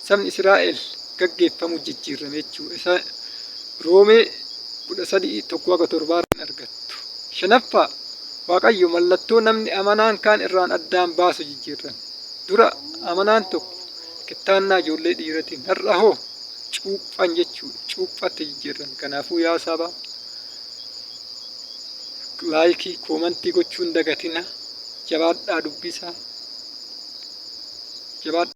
sabni Israa'el gaggeeffamu jijjiirrame jechuudha. Isa Roomee 13 1 haga 7 argattu. Shanaffaa Waaqayyo mallattoo namni amanaan kaan irraan addaan baasu jijjiirrame. Dura amanaan tokko kittaannaa ijoollee dhiiratiin har'a hoo cuuphan jechuudha. Cuuphatti jijjiirrame. Kanaafuu yaa saba laayikii koomantii gochuun dagatina. Jabaadhaa dubbisaa. Jabaadhaa.